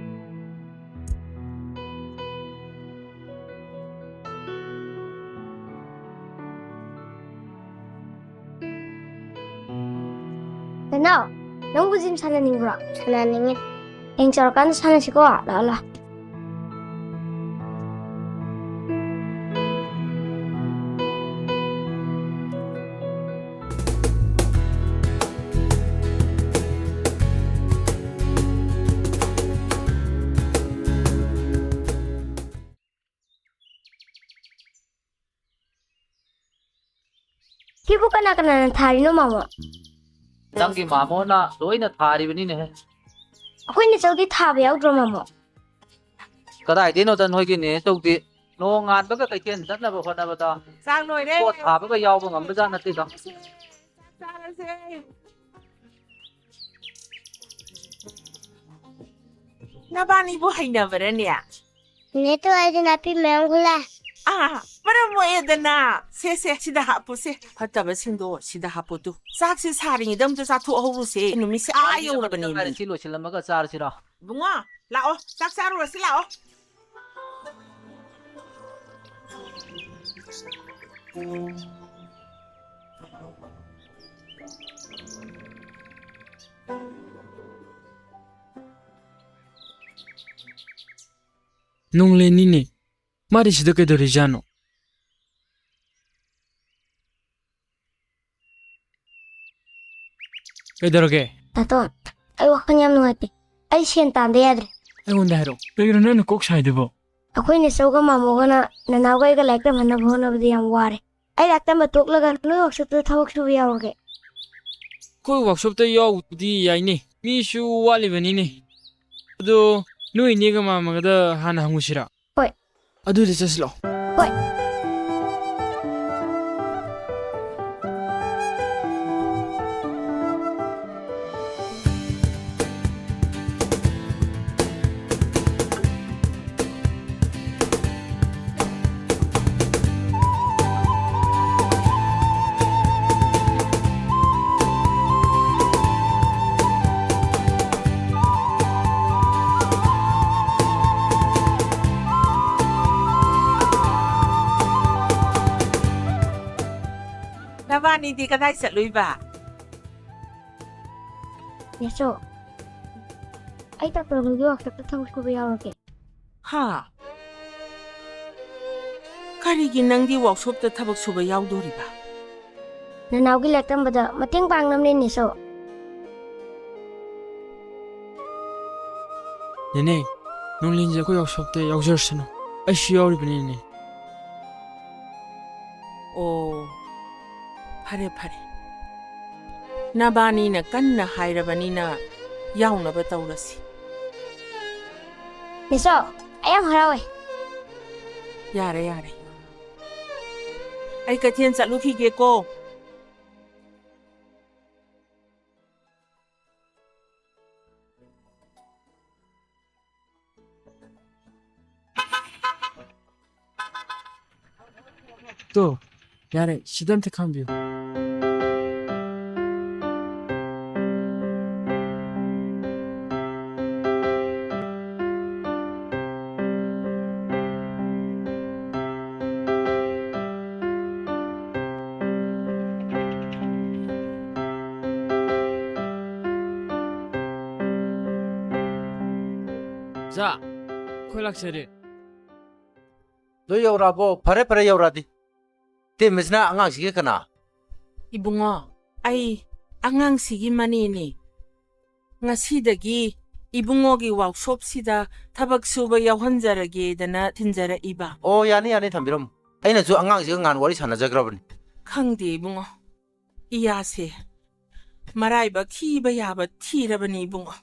ꯅꯅꯥꯎ, ꯅꯪꯕꯨ ꯖꯤꯝ ꯁꯥꯟꯅꯅꯤꯡꯕ꯭ꯔꯣ? ꯁꯥꯟꯅꯅꯤꯡꯉꯤ꯫ ꯍꯌꯦꯡ ꯆꯥꯎꯔꯀꯥꯟꯗ ꯁꯥꯟꯅꯁꯤꯀꯣ꯫ ꯂꯥꯛꯑꯣ, ꯂꯥꯛꯑꯣ꯫ ꯁꯤꯕꯨ ꯀꯅꯥ ꯀꯅꯥꯅ ꯊꯥꯔꯤꯅꯣ, ꯃꯥꯃꯣ? ꯅꯪꯒꯤ ꯃꯥꯃꯣꯅ ꯂꯣꯏꯅ ꯊꯥꯔꯤꯕꯅꯤꯅꯦꯍꯦ꯫ ꯑꯩꯈꯣꯏ ꯅꯦꯆꯧꯗꯤ ꯊꯥꯕ ꯌꯥꯎꯗ꯭ꯔꯣ, ꯃꯥꯃꯣ? ꯀꯗꯥꯏꯗꯩꯅꯣꯗ ꯅꯣꯏꯒꯤ ꯅꯦꯆꯧꯗꯤ? ꯅꯣꯡ ꯉꯥꯟꯕꯒ ꯀꯩꯊꯦꯜ ꯆꯠꯅꯕ ꯍꯣꯠꯅꯕꯗ ꯆꯥꯛ ꯂꯣꯏꯔꯦ꯫ ꯄꯣꯠ ꯊꯥꯕꯒ ꯌꯥꯎꯕ ꯉꯝꯕꯖꯥꯠ ꯅꯠꯇꯦꯗ꯫ ꯆꯥꯔꯁꯦ꯫ ꯅꯕꯥꯅꯤꯕꯨ ꯍꯩꯅꯕꯔꯅꯦ? ꯅꯦꯇꯣ, ꯑꯩꯗꯤ ꯅꯥꯄꯤ ꯃꯌꯥꯝ ꯈꯨꯜꯂꯦ꯫ ꯑꯥ, ꯃꯔꯝ ꯃꯣꯛꯑꯦꯗꯅ꯫ ꯁꯦ, ꯁꯦ, ꯁꯤꯗ ꯍꯥꯞꯄꯨꯁꯦ꯫ ꯐꯠꯇꯕꯁꯤꯡꯗꯣ ꯁꯤꯗ ꯍꯥꯞꯄꯨ ꯇꯨ꯫ ꯆꯥꯛꯁꯦ ꯁꯥꯔꯤꯉꯩꯗ ꯑꯝꯇ ꯆꯥꯊꯣꯛꯍꯧꯔꯨꯁꯦ꯫ ꯅꯨꯃꯤꯠꯁꯦ ꯑꯥ ꯌꯧꯔꯕꯅꯦ꯫ ꯁꯤ ꯂꯣꯏꯁꯤꯜꯂꯝꯃꯒ ꯆꯥꯔꯁꯤꯔꯣ? ꯏꯕꯨꯡꯉꯣ, ꯂꯥꯛꯑꯣ, ꯆꯥꯛ ꯆꯥꯔꯨꯔꯁꯤ ꯂꯥꯛꯑꯣ꯫ ꯅꯣꯡꯂꯦꯟꯅꯤꯅꯦ꯫ ꯃꯥꯗꯤ ꯁꯤꯗ ꯀꯩꯗꯧꯔꯤꯖꯥꯠꯅꯣ? ꯀꯩꯗꯧꯔꯒꯦ? ꯇꯥꯇꯣꯟ, ꯑꯩ ꯋꯥꯈꯜ ꯌꯥꯝ ꯅꯨꯡꯉꯥꯏꯇꯦ꯫ ꯑꯩ ꯁꯦꯟ ꯇꯥꯟꯗ ꯌꯥꯗ꯭ꯔꯦ꯫ ꯑꯩꯉꯣꯟꯗ ꯍꯥꯏꯔꯛꯑꯣ꯫ ꯀꯩꯒꯤꯅꯣ ꯅꯪꯅ ꯀꯣꯛ ꯁꯥꯏꯗꯨꯕꯣ? ꯑꯩꯈꯣꯏ ꯅꯦꯆꯧꯒ ꯃꯥꯃꯣꯒꯅ ꯅꯅꯥꯎꯒ ꯑꯩꯒ ꯂꯥꯏꯔꯤꯛ ꯇꯝꯍꯟꯅꯕ ꯍꯣꯠꯅꯕꯗ ꯌꯥꯝ ꯋꯥꯔꯦ꯫ ꯑꯩ ꯂꯥꯏꯔꯤꯛ ꯇꯝꯕ ꯇꯣꯛꯂꯒ ꯅꯣꯏ ꯋꯥꯛꯁꯣꯞꯇ ꯊꯕꯛ ꯁꯨꯕ ꯌꯥꯎꯔꯒꯦ꯫ ꯑꯩꯈꯣꯏ ꯋꯥꯛꯁꯣꯞꯇ ꯌꯥꯎꯕꯗꯤ ꯌꯥꯏꯅꯦ꯫ ꯃꯤꯁꯨ ꯋꯥꯠꯂꯤꯕꯅꯤꯅꯦ꯫ ꯑꯗꯣ ꯅꯣꯏ ꯏꯅꯦꯒ ꯃꯥꯃꯒꯗ ꯍꯥꯟꯅ ꯍꯪꯉꯨꯁꯤꯔꯥ? ꯍꯣꯏ꯫ ꯑꯗꯨꯗꯤ ꯆꯠꯁꯤ ꯂꯥꯛꯑꯣ꯫ ꯍꯣꯏ꯫ ꯅꯕꯥꯅꯤꯗꯤ ꯀꯗꯥꯏ ꯆꯠꯂꯨꯏꯕ? ꯅꯦꯆꯧ, ꯑꯩ ꯇꯥꯇꯣꯟꯒꯤ ꯋꯥꯛꯁꯣꯞꯇ ꯊꯕꯛ ꯁꯨꯕ ꯌꯥꯎꯔꯒꯦ꯫ ꯍꯥ? ꯀꯔꯤꯒꯤ ꯅꯪꯗꯤ ꯋꯥꯛꯁꯣꯞꯇ ꯊꯕꯛ ꯁꯨꯕ ꯌꯥꯎꯗꯣꯔꯤꯕ? ꯅꯅꯥꯎꯒꯤ ꯂꯥꯏꯔꯤꯛ ꯇꯝꯕꯗ ꯃꯇꯦꯡ ꯄꯥꯡꯅꯕꯅꯦ, ꯅꯦꯆꯧ꯫ ꯅꯦꯅꯦ, ꯅꯣꯡꯂꯦꯟꯁꯦ ꯑꯩꯈꯣꯏ ꯋꯥꯛꯁꯣꯞꯇ ꯌꯥꯎꯖꯔꯁꯅꯨ꯫ ꯑꯩꯁꯨ ꯌꯥꯎꯔꯤꯕꯅꯤꯅꯦ꯫ ꯑꯣ, ꯐꯔꯦ, ꯐꯔꯦ꯫ ꯅꯕꯥꯅꯤꯅ ꯀꯟꯅ ꯍꯥꯏꯔꯕꯅꯤꯅ ꯌꯥꯎꯅꯕ ꯇꯧꯔꯁꯤ꯫ ꯅꯦꯆꯧ, ꯑꯩ ꯌꯥꯝ ꯍꯔꯥꯎꯋꯦ꯫ ꯌꯥꯔꯦ, ꯌꯥꯔꯦ꯫ ꯑꯩ ꯀꯩꯊꯦꯜ ꯆꯠꯂꯨꯈꯤꯒꯦꯀꯣ꯫ ꯇꯣ, ꯌꯥꯔꯦ, ꯁꯤꯗ ꯑꯝꯇ ꯈꯥꯝꯕꯤꯌꯨ꯫ ꯑꯣꯖꯥ, ꯑꯩꯈꯣꯏ ꯂꯥꯛꯆꯔꯦ꯫ ꯅꯣꯏ ꯌꯧꯔꯛꯑꯕꯣ? ꯐꯔꯦ, ꯐꯔꯦ, ꯌꯧꯔꯛꯑꯗꯤ꯫ ꯇꯦ, ꯃꯤꯁꯅ ꯑꯉꯥꯡꯁꯤꯒꯤ ꯀꯅꯥ? ꯏꯕꯨꯡꯉꯣ, ꯑꯩ ꯑꯉꯥꯡꯁꯤꯒꯤ ꯃꯅꯦꯅꯦ꯫ ꯉꯁꯤꯗꯒꯤ ꯏꯕꯨꯡꯉꯣꯒꯤ ꯋꯥꯛꯁꯣꯞꯁꯤꯗ ꯊꯕꯛ ꯁꯨꯕ ꯌꯥꯎꯍꯟꯖꯔꯒꯦꯗꯅ ꯊꯤꯟꯖꯔꯛꯏꯕ꯫ ꯑꯣ, ꯌꯥꯅꯤ, ꯌꯥꯅꯤ, ꯊꯝꯕꯤꯔꯝꯃꯣ꯫ ꯑꯩꯅꯁꯨ ꯑꯉꯥꯡꯁꯤꯒ ꯉꯍꯥꯟ ꯋꯥꯔꯤ ꯁꯥꯟꯅꯖꯈ꯭ꯔꯕꯅꯤ꯫ ꯈꯪꯗꯦ ꯏꯕꯨꯡꯉꯣ, ꯏꯌꯥꯁꯦ ꯃꯔꯥꯏꯕꯛ ꯊꯤꯕ ꯌꯥꯕ ꯊꯤꯔꯕꯅꯤ ꯏꯕꯨꯡꯉꯣ꯫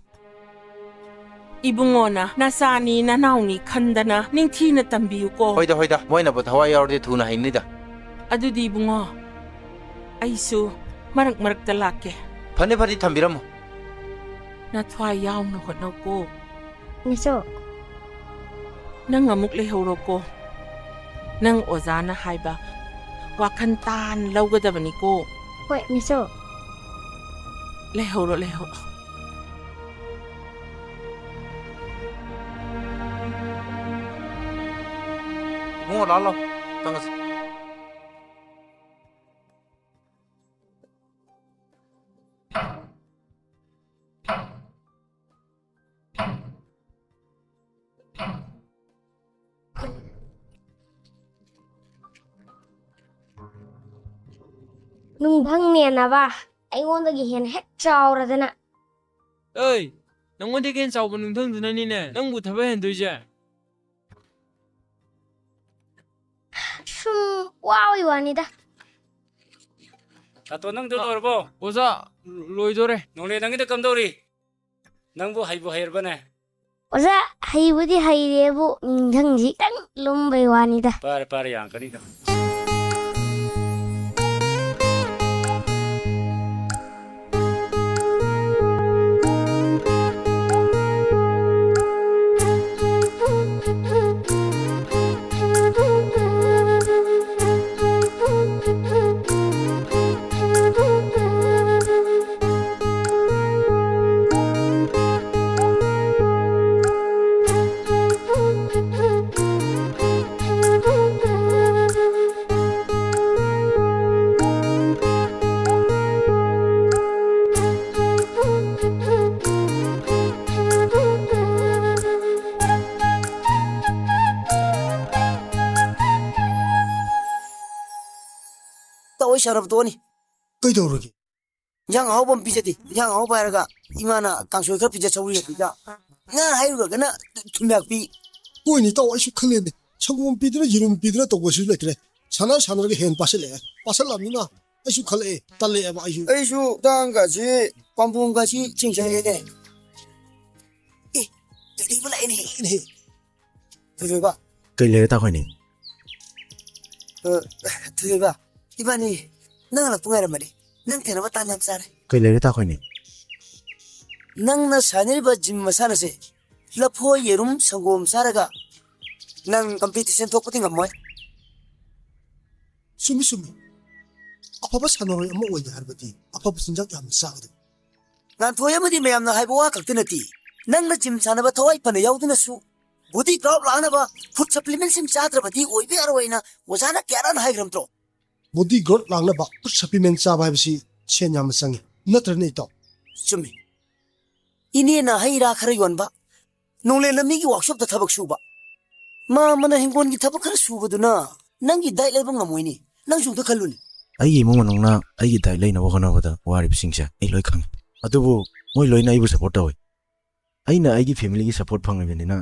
ꯏꯕꯨꯡꯉꯣꯅ ꯅꯆꯥꯅꯤ ꯅꯅꯥꯎꯅꯤ ꯈꯟꯗꯅ ꯅꯤꯡꯊꯤꯅ ꯇꯝꯕꯤꯌꯨꯀꯣ꯫ ꯍꯣꯏꯗ, ꯍꯣꯏꯗ, ꯃꯣꯏꯅꯕꯨ ꯊꯋꯥꯏ ꯌꯥꯎꯔꯗꯤ ꯊꯨꯅ ꯍꯩꯅꯤꯗ꯫ ꯑꯗꯨꯗꯤ ꯏꯕꯨꯡꯉꯣ, ꯑꯩꯁꯨ ꯃꯔꯛ ꯃꯔꯛꯇ ꯂꯥꯛꯀꯦ꯫ ꯐꯅꯤ, ꯐꯅꯤ, ꯊꯝꯕꯤꯔꯝꯃꯣ꯫ ꯅꯊ꯭ꯋꯥꯏ ꯌꯥꯎꯅ ꯍꯣꯠꯅꯧꯀꯣ꯫ ꯃꯤꯁꯣ꯫ ꯅꯪ ꯑꯃꯨꯛ ꯂꯩꯍꯧꯔꯣꯀꯣ꯫ ꯅꯪ ꯑꯣꯖꯥꯅ ꯍꯥꯏꯕ ꯋꯥꯈꯜ ꯇꯥꯅ ꯂꯧꯒꯗꯕꯅꯤꯀꯣ꯫ ꯍꯣꯏ, ꯃꯤꯁꯣ꯫ ꯂꯩꯍꯧꯔꯣ, ꯂꯩꯍꯧꯔꯣ꯫ ꯏꯕꯨꯡꯉꯣ, ꯂꯥꯛꯑꯣ, ꯂꯥꯛꯑꯣ꯫ ꯆꯪꯉꯁꯤ꯫ ꯅꯨꯡꯊꯪꯅꯦꯅꯕ ꯑꯩꯉꯣꯟꯗꯒꯤ ꯍꯦꯟꯅ ꯍꯦꯛ ꯆꯥꯎꯔꯗꯅ꯫ ꯑꯩ, ꯅꯪꯉꯣꯟꯗꯒꯤ ꯍꯦꯟꯅ ꯆꯥꯎꯕ ꯅꯨꯡꯊꯪꯗꯨꯅꯅꯤꯅꯦ ꯅꯪꯕꯨ ꯊꯕꯛ ꯍꯦꯟꯗꯣꯏꯁꯦ꯫ ꯁꯨꯝ ꯋꯥꯕꯩ ꯋꯥꯅꯤꯗ꯫ ꯇꯥꯇꯣ, ꯅꯪꯗꯣ ꯂꯣꯏꯔꯕꯣ? ꯑꯣꯖꯥ, ꯂꯣꯏꯗꯣꯔꯦ꯫ ꯅꯣꯡꯂꯦ, ꯅꯪꯒꯤꯗꯣ ꯀꯝꯗꯧꯔꯤ? ꯅꯪꯕꯨ ꯍꯩꯕꯨ ꯍꯩꯔꯕꯅꯦ? ꯑꯣꯖꯥ, ꯍꯩꯕꯨꯗꯤ ꯍꯩꯔꯦꯕꯨ, ꯅꯤꯡꯊꯪꯁꯤ ꯈꯤꯇꯪ ꯂꯨꯝꯕꯩ ꯋꯥꯅꯤꯗ꯫ ꯄꯥꯔꯦ, ꯄꯥꯔꯦ, ꯌꯥꯝ ꯀꯅꯤꯗ꯫ ꯁꯥꯟꯅꯕ ꯇꯣꯛꯑꯅꯤ꯫ ꯀꯩꯗꯧꯔꯒꯦ? ꯏꯟꯖꯥꯡ ꯑꯍꯥꯎꯕ ꯑꯃ ꯄꯤꯖꯗꯦ꯫ ꯏꯟꯖꯥꯡ ꯑꯍꯥꯎꯕ ꯍꯥꯏꯔꯒ ꯏꯃꯥꯅ ꯀꯥꯡꯁꯣꯏ ꯈꯔ ꯄꯤꯖ, ꯁꯧꯒ꯭ꯔꯤ ꯈꯔ ꯄꯤꯖ꯫ ꯉꯥ ꯍꯥꯏꯔꯨꯔꯒꯅ ꯊꯨꯝꯌꯥꯛꯄꯤ꯫ ꯍꯣꯏꯅꯦ ꯏꯇꯥꯎ, ꯑꯩꯁꯨ ꯈꯜꯂꯦꯅꯦ꯫ ꯁꯪꯒꯣꯝ ꯄꯤꯗꯅ ꯌꯦꯔꯨꯝ ꯄꯤꯗꯅ ꯇꯧꯕꯁꯨ ꯂꯩꯇ꯭ꯔꯦ꯫ ꯁꯥꯟꯅ ꯁꯥꯟꯅꯔꯒ ꯍꯦꯟꯅ ꯄꯥꯁꯤꯜꯂꯛꯑꯦ꯫ ꯄꯥꯁꯤꯜꯂꯛꯑꯕꯅꯤꯅ ꯑꯩꯁꯨ ꯈꯜꯂꯛꯑꯦ, ꯇꯜꯂꯛꯑꯦꯕ ꯑꯩꯁꯨ꯫ ꯑꯩꯁꯨ ꯇꯥꯡꯒꯁꯤ ꯄꯥꯝꯕꯣꯝꯒꯁꯤ ꯆꯤꯡꯁꯤꯜꯂꯛꯑꯦꯅꯦ꯫ ꯑꯦ, ꯊꯣꯏꯊꯣꯏꯕ ꯂꯥꯛꯑꯦꯅꯦ꯫ ꯂꯥꯛꯑꯦꯅꯦ꯫ ꯊꯣꯏꯊꯣꯏꯕ꯫ ꯀꯩ ꯂꯩꯔꯦ ꯇꯥꯈꯣꯏꯅꯦ? ꯑ, ꯊꯣꯏꯊꯣꯏꯕ, ꯏꯕꯥꯅꯤ ꯅꯪ ꯍꯜꯂꯛꯄ ꯉꯥꯏꯔꯝꯕꯅꯤ꯫ ꯅꯪ ꯊꯦꯡꯅꯕ ꯇꯥꯟ ꯌꯥꯝ ꯆꯥꯔꯦ꯫ ꯀꯩ ꯂꯩꯔꯦ ꯇꯥꯈꯣꯏꯅꯦ? ꯅꯪꯅ ꯁꯥꯟꯅꯔꯤꯕ ꯖꯤꯝ ꯃꯁꯥꯟꯅꯁꯦ ꯂꯐꯣꯏ, ꯌꯦꯔꯨꯝ, ꯁꯪꯒꯣꯝ ꯆꯥꯔꯒ ꯅꯪ ꯀꯝꯄꯤꯇꯤꯁꯟ ꯊꯣꯛꯄꯗꯤ ꯉꯝꯃꯣꯏ꯫ ꯆꯨꯝꯃꯤ, ꯆꯨꯝꯃꯤ꯫ ꯑꯐꯕ ꯁꯥꯟꯅꯔꯣꯏ ꯑꯃ ꯑꯣꯏꯒꯦ ꯍꯥꯏꯔꯕꯗꯤ ꯑꯐꯕ ꯆꯤꯟꯖꯥꯛ ꯌꯥꯝꯅ ꯆꯥꯒꯗꯕꯅꯤ꯫ ꯉꯥꯟꯊꯣꯏ ꯑꯃꯗꯤ ꯃꯌꯥꯝꯅ ꯍꯥꯏꯕ ꯋꯥ ꯈꯛꯇ ꯅꯠꯇꯦ꯫ ꯅꯪꯅ ꯖꯤꯝ ꯁꯥꯟꯅꯕ ꯊꯋꯥꯏ ꯐꯅ ꯌꯥꯎꯗꯨꯅꯁꯨ ꯕꯣꯗꯤ ꯒ꯭ꯔꯣꯠ ꯂꯥꯛꯅꯕ ꯐꯨꯗ ꯁꯄ꯭ꯂꯤꯃꯦꯟꯁꯤꯡ ꯆꯥꯗ꯭ꯔꯕꯗꯤ ꯑꯣꯏꯕ ꯌꯥꯔꯣꯏꯅ ꯑꯣꯖꯥꯅ ꯀꯌꯥꯔꯛ ꯍꯥꯏꯈ꯭ꯔꯕ ꯅꯠꯇ꯭ꯔꯣ? ꯕꯣꯗꯤ ꯒ꯭ꯔꯣꯠ ꯂꯥꯛꯅꯕ ꯐꯨꯗ ꯁꯄ꯭ꯂꯤꯃꯦꯟ ꯆꯥꯕ ꯍꯥꯏꯕꯁꯤ ꯁꯦꯟ ꯌꯥꯝꯅ ꯆꯪꯉꯤ, ꯅꯠꯇ꯭ꯔꯅꯦ ꯏꯇꯥꯎ? ꯆꯨꯝꯃꯤ꯫ ꯏꯅꯦꯅ ꯍꯩ ꯔꯥ ꯈꯔ ꯌꯣꯟꯕ, ꯅꯣꯡꯂꯦꯟꯅ ꯃꯤꯒꯤ ꯋꯥꯛꯁꯣꯞꯇ ꯊꯕꯛ ꯁꯨꯕ꯫ ꯃꯥ ꯑꯃꯅ ꯍꯤꯡꯒꯣꯜꯒꯤ ꯊꯕꯛ ꯈꯔ ꯁꯨꯕꯗꯨꯅ ꯅꯪꯒꯤ ꯗꯥꯏꯠ ꯂꯩꯕ ꯉꯝꯃꯣꯏꯅꯦ꯫ ꯅꯪꯁꯨ ꯑꯝꯇ ꯈꯜꯂꯨꯅꯦ꯫ ꯑꯩꯒꯤ ꯏꯃꯨꯡ ꯃꯅꯨꯡꯅ ꯑꯩꯒꯤ ꯗꯥꯏꯠ ꯂꯩꯅꯕ ꯍꯣꯠꯅꯕꯗ ꯋꯥꯔꯤꯕꯁꯤꯡꯁꯦ ꯑꯩ ꯂꯣꯏ ꯈꯪꯉꯤ꯫ ꯑꯗꯨꯕꯨ ꯃꯣꯏ ꯂꯣꯏꯅ ꯑꯩꯕꯨ ꯁꯞꯄꯣꯔꯠ ꯇꯧꯏ꯫ ꯑꯩꯅ ꯑꯩꯒꯤ ꯐꯦꯃꯤꯂꯤꯒꯤ ꯁꯞꯄꯣꯔꯠ ꯐꯪꯂꯤꯕꯅꯤꯅ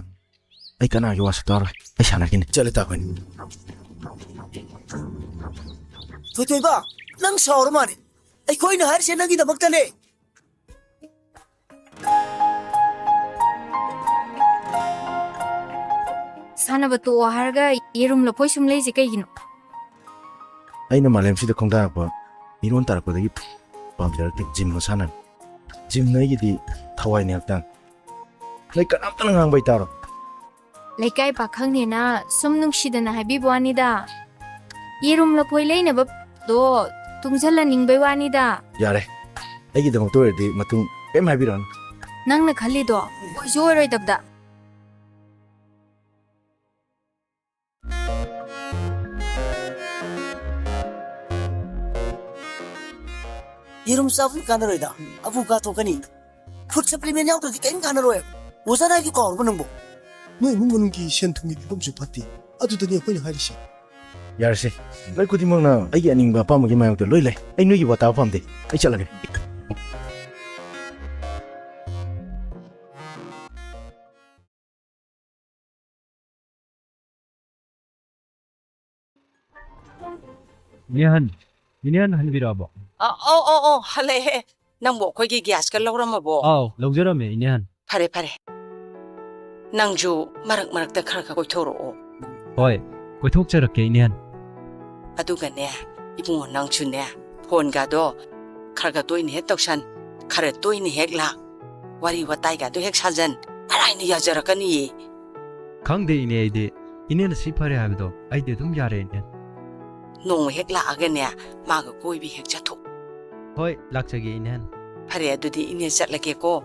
ꯑꯩ ꯀꯅꯥꯒꯤ ꯋꯥꯁꯨ ꯇꯥꯔꯣꯏ꯫ ꯑꯩ ꯁꯥꯟꯅꯈꯤꯅꯤ꯫ ꯆꯠꯂꯦ ꯇꯥꯈꯣꯏꯅꯦ꯫ ꯊꯣꯏꯊꯣꯏꯕ, ꯅꯪ ꯁꯥꯎꯔ ꯃꯥꯜꯂꯦ꯫ ꯑꯩꯈꯣꯏꯅ ꯍꯥꯏꯔꯤꯁꯦ ꯅꯪꯒꯤꯗꯃꯛꯇꯅꯦ꯫ ꯁꯥꯟꯅꯕ ꯇꯣꯛꯑꯣ ꯍꯥꯏꯔꯒ ꯌꯦꯔꯨꯝ ꯂꯐꯣꯏ ꯁꯨꯝ ꯂꯩꯁꯦ ꯀꯩꯒꯤꯅꯣ? ꯑꯩꯅ ꯃꯥꯂꯦꯝꯁꯤꯗ ꯈꯣꯡꯗꯥꯔꯛꯄ ꯃꯤꯔꯣꯟ ꯇꯥꯔꯛꯄꯗꯒꯤ ꯄꯥꯝꯖꯔꯛꯇꯦ ꯖꯤꯝ ꯃꯁꯥꯟꯅ꯫ ꯖꯤꯝꯅ ꯑꯩꯒꯤꯗꯤ ꯊꯋꯥꯏꯅꯤ, ꯍꯛꯆꯥꯡ꯫ ꯅꯣꯏ ꯀꯅꯥꯝꯇꯅ ꯉꯥꯡꯕ ꯑꯩ ꯇꯥꯔꯣꯏ꯫ ꯂꯩꯀꯥꯏ ꯄꯥꯈꯪꯅꯦꯅ ꯁꯨꯝ ꯅꯨꯡꯁꯤꯗꯅ ꯍꯥꯏꯕꯤꯕ ꯋꯥꯅꯤꯗ꯫ ꯌꯦꯔꯨꯝ ꯂꯐꯣꯏ ꯂꯩꯅꯕꯗꯣ ꯇꯨꯡꯁꯤꯜꯍꯟꯅꯤꯡꯕꯩ ꯋꯥꯅꯤꯗ꯫ ꯌꯥꯔꯦ, ꯑꯩꯒꯤꯗꯃꯛꯇ ꯑꯣꯏꯔꯗꯤ ꯃꯇꯨꯡ ꯀꯩꯝ ꯍꯥꯏꯕꯤꯔꯛꯑꯅꯨ꯫ ꯅꯪꯅ ꯈꯜꯂꯤꯗꯣ ꯑꯣꯏꯁꯨ ꯑꯣꯏꯔꯣꯏꯗꯕꯗ꯫ ꯌꯦꯔꯨꯝ ꯆꯥꯕꯅ ꯀꯥꯟꯅꯔꯣꯏꯗ, ꯑꯕꯨ ꯀꯥ ꯊꯣꯛꯀꯅꯤ꯫ ꯐꯨꯗ ꯁꯄ꯭ꯂꯤꯃꯦꯟ ꯌꯥꯎꯗ꯭ꯔꯗꯤ ꯀꯔꯤꯝ ꯀꯥꯟꯅꯔꯣꯏ꯫ ꯑꯣꯖꯥꯅ ꯍꯥꯏꯕꯗꯨ ꯀꯥꯎꯔꯕ ꯅꯪꯕꯣ? ꯅꯣꯏ ꯏꯃꯨꯡ ꯃꯅꯨꯡꯒꯤ ꯁꯦꯟ ꯊꯨꯝꯒꯤ ꯐꯤꯕꯝꯁꯨ ꯐꯠꯇꯦ, ꯑꯗꯨꯗꯅꯤ ꯑꯩꯈꯣꯏꯅ ꯍꯥꯏꯔꯤꯁꯦ꯫ ꯌꯥꯔꯦꯁꯦ꯫ ꯂꯣꯏ ꯈꯨꯗꯤꯡꯃꯛꯅ ꯑꯩꯒꯤ ꯑꯅꯤꯡꯕ ꯑꯄꯥꯝꯕꯒꯤ ꯃꯥꯌꯣꯛꯇ ꯂꯣꯏ ꯂꯩ꯫ ꯑꯩ ꯅꯣꯏꯒꯤ ꯋꯥ ꯇꯥꯕ ꯄꯥꯝꯗꯦ꯫ ꯑꯩ ꯆꯠꯂꯒꯦ꯫ ꯏꯅꯦꯍꯟ, ꯏꯅꯦꯍꯟ ꯍꯟꯕꯤꯔꯛꯑꯕꯣ? ꯑ, ꯑꯧ, ꯑꯧ, ꯑꯧ, ꯍꯜꯂꯛꯑꯦ꯫ ꯅꯪꯕꯨ ꯑꯩꯈꯣꯏꯒꯤ ꯒ꯭ꯌꯥꯁꯀ ꯂꯧꯔꯝꯃꯕꯣ? ꯑꯥꯎ, ꯂꯧꯖꯔꯝꯃꯦ, ꯏꯅꯦꯍꯟ꯫ ꯐꯔꯦ, ꯐꯔꯦ꯫ ꯅꯪꯁꯨ ꯃꯔꯛ ꯃꯔꯛꯇ ꯈꯔ ꯈꯔ ꯀꯣꯏꯊꯣꯔꯛꯑꯣ꯫ ꯍꯣꯏ, ꯀꯣꯏꯊꯣꯛꯆꯔꯛꯀꯦ, ꯏꯅꯦꯍꯟ꯫ ꯑꯗꯨꯒꯅꯦ, ꯏꯕꯨꯡꯉꯣ, ꯅꯪꯁꯨꯅꯦ, ꯐꯣꯟꯒꯗꯣ ꯈꯔ ꯈꯔ ꯇꯣꯏꯅ ꯍꯦꯛ ꯇꯧꯁꯟ, ꯈꯔ ꯇꯣꯏꯅ ꯍꯦꯛ ꯂꯥꯛ, ꯋꯥꯔꯤ ꯋꯥꯇꯥꯏꯒꯗꯣ ꯍꯦꯛ ꯁꯥꯖꯟ, ꯃꯔꯥꯏꯅ ꯌꯥꯖꯔꯛꯀꯅꯤꯌꯦ꯫ ꯈꯪꯗꯦ, ꯏꯅꯦ, ꯑꯩꯗꯤ ꯏꯅꯦꯅ ꯁꯤ ꯐꯔꯦ ꯍꯥꯏꯕꯗꯣ ꯑꯩꯗꯤ ꯑꯗꯨꯝ ꯌꯥꯔꯦ, ꯏꯅꯦ꯫ ꯅꯣꯡꯃ ꯍꯦꯛ ꯂꯥꯛꯑꯒꯅꯦ, ꯃꯥꯒ ꯀꯣꯏꯕ ꯍꯦꯛ ꯆꯠꯊꯣꯛ꯫ ꯍꯣꯏ, ꯂꯥꯛꯆꯒꯦ, ꯏꯅꯦꯍꯟ꯫ ꯐꯔꯦ, ꯑꯗꯨꯗꯤ ꯏꯅꯦ ꯆꯠꯂꯒꯦꯀꯣ꯫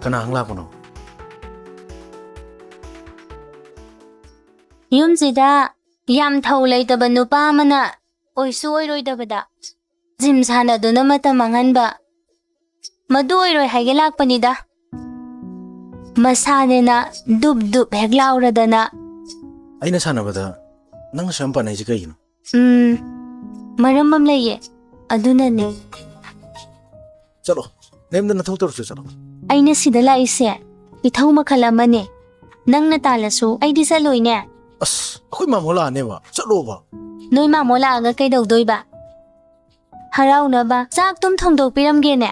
ꯀꯅꯥ ꯂꯥꯛꯄꯅꯣ? ꯌꯨꯝꯁꯤꯗ ꯌꯥꯝ ꯊꯧ ꯂꯩꯇꯕ ꯅꯨꯄꯥ ꯑꯃꯅ ꯑꯣꯏꯁꯨ ꯑꯣꯏꯔꯣꯏꯗꯕꯗ ꯖꯤꯝ ꯁꯥꯟꯅꯗꯨꯅ ꯃꯇꯝ ꯃꯥꯡꯍꯟꯕ, ꯃꯗꯨ ꯑꯣꯏꯔꯣꯏ ꯍꯥꯏꯒꯦ ꯂꯥꯛꯄꯅꯤꯗ꯫ ꯃꯁꯥꯅꯦꯅ ꯗꯨꯞ ꯗꯨꯞ ꯍꯦꯛ ꯂꯥꯎꯔꯗꯅ꯫ ꯑꯩꯅ ꯁꯥꯟꯅꯕꯗ ꯅꯪꯅꯁꯨ ꯌꯥꯝ ꯄꯥꯅꯩꯁꯦ ꯀꯩꯒꯤꯅꯣ? ꯎꯝ, ꯃꯔꯝ ꯑꯃ ꯂꯩꯌꯦ, ꯑꯗꯨꯅꯅꯦ꯫ ꯆꯠꯂꯣ, ꯅꯌꯨꯝꯗ ꯅꯊꯧ ꯇꯧꯔꯨꯆꯣ, ꯆꯠꯂꯣ꯫ ꯑꯩꯅ ꯁꯤꯗ ꯂꯥꯛꯏꯁꯦ ꯏꯊꯧ ꯃꯈꯜ ꯑꯃꯅꯦ꯫ ꯅꯪꯅ ꯇꯥꯜꯂꯁꯨ ꯑꯩꯗꯤ ꯆꯠꯂꯣꯏꯅꯦ꯫ ꯑꯁ, ꯑꯩꯈꯣꯏ ꯃꯥꯃꯣ ꯂꯥꯛꯑꯅꯦꯕ, ꯆꯠꯂꯣꯕ꯫ ꯅꯣꯏ ꯃꯥꯃꯣ ꯂꯥꯛꯑꯒ ꯀꯩꯗꯧꯗꯣꯏꯕ? ꯍꯔꯥꯎꯅꯕ ꯆꯥꯛ ꯇꯨꯝ ꯊꯣꯡꯗꯣꯛꯄꯤꯔꯝꯒꯦꯅꯦ꯫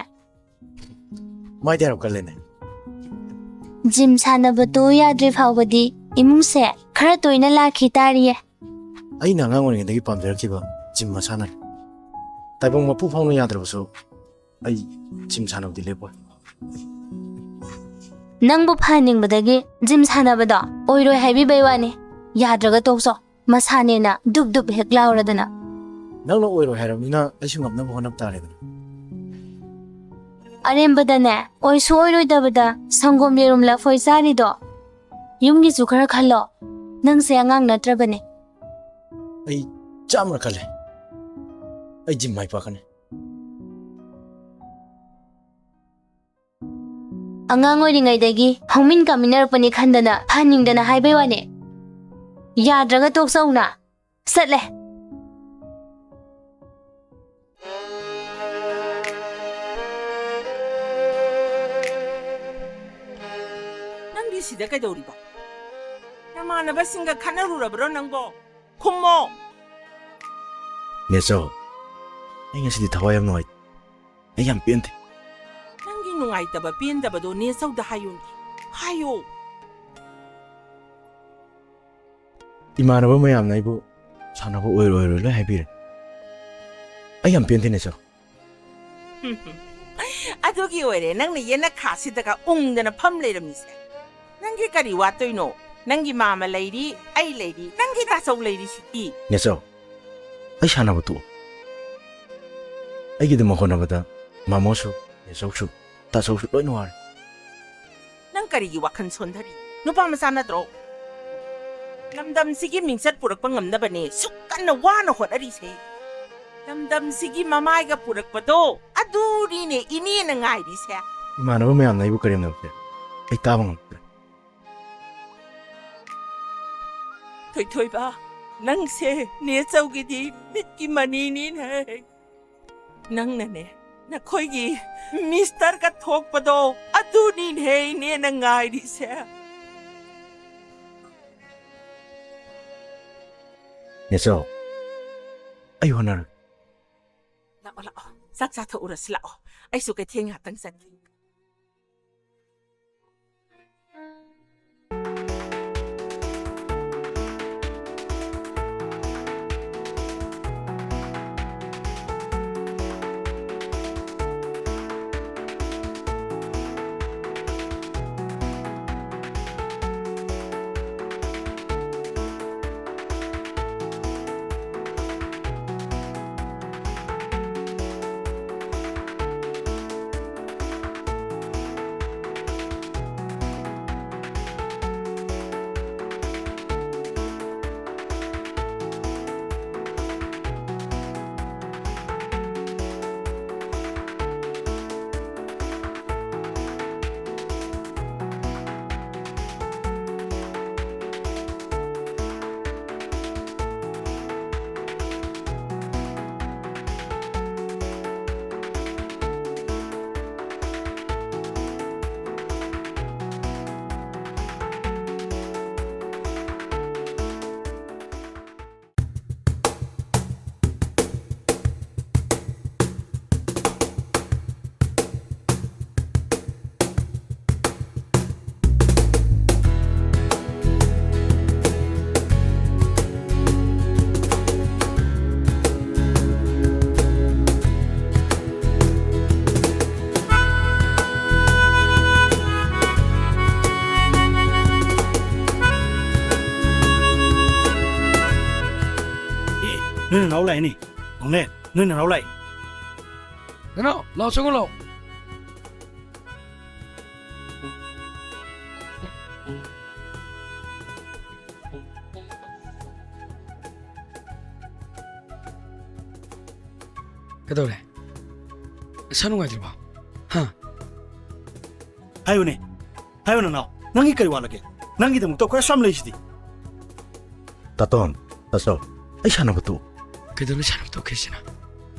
ꯃꯥꯏꯗꯤ ꯌꯥꯝ ꯀꯜꯂꯦꯅꯦ꯫ ꯖꯤꯝ ꯁꯥꯟꯅꯕꯗꯨ ꯌꯥꯗ꯭ꯔꯤ ꯐꯥꯎꯕꯗꯤ ꯏꯃꯨꯡꯁꯦ ꯈꯔ ꯇꯣꯏꯅ ꯂꯥꯛꯈꯤ ꯇꯥꯔꯤꯌꯦ꯫ ꯑꯩꯅ ꯑꯉꯥꯡ ꯑꯣꯏꯔꯤꯉꯩꯗꯒꯤ ꯄꯥꯝꯖꯔꯛꯈꯤꯕ ꯖꯤꯝ ꯃꯁꯥꯟꯅꯅꯤ꯫ ꯇꯥꯏꯕꯪ ꯃꯄꯨ ꯐꯥꯎꯅ ꯌꯥꯗ꯭ꯔꯕꯁꯨ ꯑꯩ ꯖꯤꯝ ꯁꯥꯟꯅꯕꯗꯤ ꯂꯦꯞꯄꯣꯏ꯫ ꯅꯪꯕꯨ ꯐꯍꯟꯅꯤꯡꯕꯗꯒꯤ ꯖꯤꯝ ꯁꯥꯟꯅꯕꯗꯣ ꯑꯣꯏꯔꯣꯏ ꯍꯥꯏꯕꯤꯕꯩ ꯋꯥꯅꯤ꯫ ꯌꯥꯗ꯭ꯔꯒ ꯇꯣꯛꯆꯧ꯫ ꯃꯁꯥꯅꯦꯅ ꯗꯨꯞ ꯗꯨꯞ ꯍꯦꯛ ꯂꯥꯎꯔꯗꯅ꯫ ꯅꯪꯅ ꯑꯣꯏꯔꯣꯏ ꯍꯥꯏꯔꯕꯅꯤꯅ ꯑꯩꯁꯨ ꯉꯝꯅꯕ ꯍꯣꯠꯅꯕ ꯇꯥꯔꯦꯗꯅ꯫ ꯑꯔꯦꯝꯕꯗꯅꯦ, ꯑꯣꯏꯁꯨ ꯑꯣꯏꯔꯣꯏꯗꯕꯗ ꯁꯪꯒꯣꯝ ꯌꯦꯔꯨꯝ ꯂꯐꯣꯏ ꯆꯥꯔꯤꯗꯣ꯫ ꯌꯨꯝꯒꯤꯁꯨ ꯈꯔ ꯈꯜꯂꯣ꯫ ꯅꯪꯁꯦ ꯑꯉꯥꯡ ꯅꯠꯇ꯭ꯔꯕꯅꯦ꯫ ꯑꯩ ꯆꯥꯝꯃ ꯈꯜꯂꯦ꯫ ꯑꯩ ꯖꯤꯝ ꯃꯥꯏ ꯄꯥꯛꯀꯅꯤ꯫ ꯑꯉꯥꯡ ꯑꯣꯏꯔꯤꯉꯩꯗꯒꯤ ꯍꯧꯃꯤꯟ ꯀꯥꯃꯤꯟꯅꯔꯛꯄꯅꯤ ꯈꯟꯗꯅ, ꯐꯍꯟꯅꯤꯡꯗꯅ ꯍꯥꯏꯕꯩ ꯋꯥꯅꯦ꯫ ꯌꯥꯗ꯭ꯔꯒ ꯇꯣꯛꯆꯧꯅ꯫ ꯆꯠꯂꯦ꯫ ꯅꯪꯗꯤ ꯁꯤꯗ ꯀꯩꯗꯧꯔꯤꯕ? ꯅꯃꯥꯟꯅꯕꯁꯤꯡꯒ ꯈꯠꯅꯔꯨꯔꯕ꯭ꯔꯣ ꯅꯪꯕꯣ? ꯈꯨꯝꯃꯣ! ꯅꯦꯆꯧ, ꯑꯩ ꯉꯁꯤꯗꯤ ꯊꯋꯥꯏ ꯌꯥꯝ ꯅꯨꯡꯉꯥꯏꯇꯦ꯫ ꯑꯩ ꯌꯥꯝ ꯄꯦꯟꯗꯦ꯫ ꯅꯪꯒꯤ ꯅꯨꯡꯉꯥꯏꯇꯕ ꯄꯦꯟꯗꯕꯗꯣ ꯅꯦꯆꯧꯗ ꯍꯥꯏꯌꯨꯅꯦ꯫ ꯍꯥꯏꯌꯣ꯫ ꯏꯃꯥꯟꯅꯕ ꯃꯌꯥꯝꯅ ꯑꯩꯕꯨ ꯁꯥꯟꯅꯕ ꯑꯣꯏꯔꯣꯏ ꯑꯣꯏꯔꯣꯏ ꯂꯣꯏ ꯍꯥꯏꯕꯤꯔꯦ꯫ ꯑꯩ ꯌꯥꯝ ꯄꯦꯟꯗꯦ ꯅꯦꯆꯧ꯫ ꯑꯗꯨꯒꯤ ꯑꯣꯏꯔꯦ ꯅꯪꯅ ꯌꯦꯅꯈꯥꯁꯤꯗꯒ ꯎꯪꯗꯅ ꯐꯝ ꯂꯩꯔꯝꯃꯤꯁꯦ꯫ ꯅꯪꯒꯤ ꯀꯔꯤ ꯋꯥꯠꯇꯣꯏꯅꯣ? ꯅꯪꯒꯤ ꯃꯥꯃ ꯂꯩꯔꯤ, ꯑꯩ ꯂꯩꯔꯤ, ꯅꯪꯒꯤ ꯇꯥꯆꯧ ꯂꯩꯔꯤꯁꯤꯗꯤ꯫ ꯅꯦꯆꯧ, ꯑꯩ ꯁꯥꯟꯅꯕ ꯇꯣꯛꯑꯣ꯫ ꯑꯩꯒꯤꯗꯃꯛ ꯍꯣꯠꯅꯕꯗ ꯃꯥꯃꯣꯁꯨ, ꯅꯦꯆꯧꯁꯨ, ꯇꯥꯆꯧꯁꯨ ꯂꯣꯏꯅ ꯋꯥꯔꯦ꯫ ꯅꯪ ꯀꯔꯤꯒꯤ ꯋꯥꯈꯜ ꯁꯣꯟꯊꯔꯤ? ꯅꯨꯄꯥ ꯃꯆꯥ ꯅꯠꯇ꯭ꯔꯣ? ꯂꯝꯗꯝꯁꯤꯒꯤ ꯃꯤꯡꯆꯠ ꯄꯨꯔꯛꯄ ꯉꯝꯅꯕꯅꯦ ꯁꯨꯛ ꯀꯟꯅ ꯋꯥꯅ ꯍꯣꯠꯅꯔꯤꯁꯦ꯫ ꯂꯝꯗꯝꯁꯤꯒꯤ ꯃꯃꯥꯏꯒ ꯄꯨꯔꯛꯄꯗꯣ ꯑꯗꯨꯅꯤꯅꯦ ꯏꯅꯦꯅ ꯉꯥꯏꯔꯤꯁꯦ꯫ ꯏꯃꯥꯟꯅꯕ ꯃꯌꯥꯝꯅ ꯑꯩꯕꯨ ꯀꯔꯦꯝꯅꯕꯁꯦ ꯑꯩ ꯇꯥꯕ ꯉꯝꯗ꯭ꯔꯦ꯫ ꯊꯣꯏꯊꯣꯏꯕ, ꯅꯪꯁꯦ ꯅꯦꯆꯧꯒꯤꯗꯤ ꯃꯤꯠꯀꯤ ꯃꯅꯤꯅꯤꯅꯦ꯫ ꯅꯪꯅꯅꯦ, ꯅꯈꯣꯏꯒꯤ ꯃꯤꯁꯇꯔꯒ ꯊꯣꯛꯄꯗꯣ ꯑꯗꯨꯅꯤꯅꯦ ꯏꯅꯦꯅ ꯉꯥꯏꯔꯤꯁꯦ꯫ ꯅꯦꯆꯧ, ꯑꯩ ꯍꯣꯠꯅꯔꯒꯦ꯫ ꯂꯥꯛꯑꯣ, ꯂꯥꯛꯑꯣ꯫ ꯆꯥꯛ ꯆꯥꯊꯣꯛꯎꯔꯁꯤ ꯂꯥꯛꯑꯣ꯫ ꯑꯩꯁꯨ ꯀꯩꯊꯦꯜ ꯉꯥꯛꯇꯪ ꯆꯠꯀꯦ꯫ ꯅꯣꯏ ꯅꯅꯥꯎ ꯂꯥꯛꯏꯅꯦ꯫ ꯅꯣꯡꯅꯦ, ꯅꯣꯏ ꯅꯅꯥꯎ ꯂꯥꯛꯏ꯫ ꯅꯅꯥꯎ, ꯂꯥꯛꯑꯣ, ꯆꯪꯉꯣ, ꯂꯥꯛꯑꯣ꯫ ꯀꯩꯗꯧꯔꯦ? ꯅꯁꯥ ꯅꯨꯡꯉꯥꯏꯇ꯭ꯔꯤꯕꯣ? ꯍꯥ? ꯍꯥꯏꯌꯨꯅꯦ, ꯍꯥꯏꯌꯨ ꯅꯅꯥꯎ, ꯅꯪꯒꯤ ꯀꯔꯤ ꯋꯥꯠꯂꯒꯦ? ꯅꯪꯒꯤꯗꯃꯛꯇ ꯑꯩꯈꯣꯏ ꯑꯁꯨꯛ ꯌꯥꯝ ꯂꯩꯁꯤꯗꯤ꯫ ꯇꯥꯇꯣꯟ, ꯇꯥꯆꯧ, ꯑꯩ ꯁꯥꯟꯅꯕ ꯇꯣꯛꯎ꯫ ꯀꯩꯗꯧꯔꯦ ꯁꯥꯟꯅꯕ ꯇꯣꯛꯀꯦ ꯍꯥꯏꯁꯤꯅ?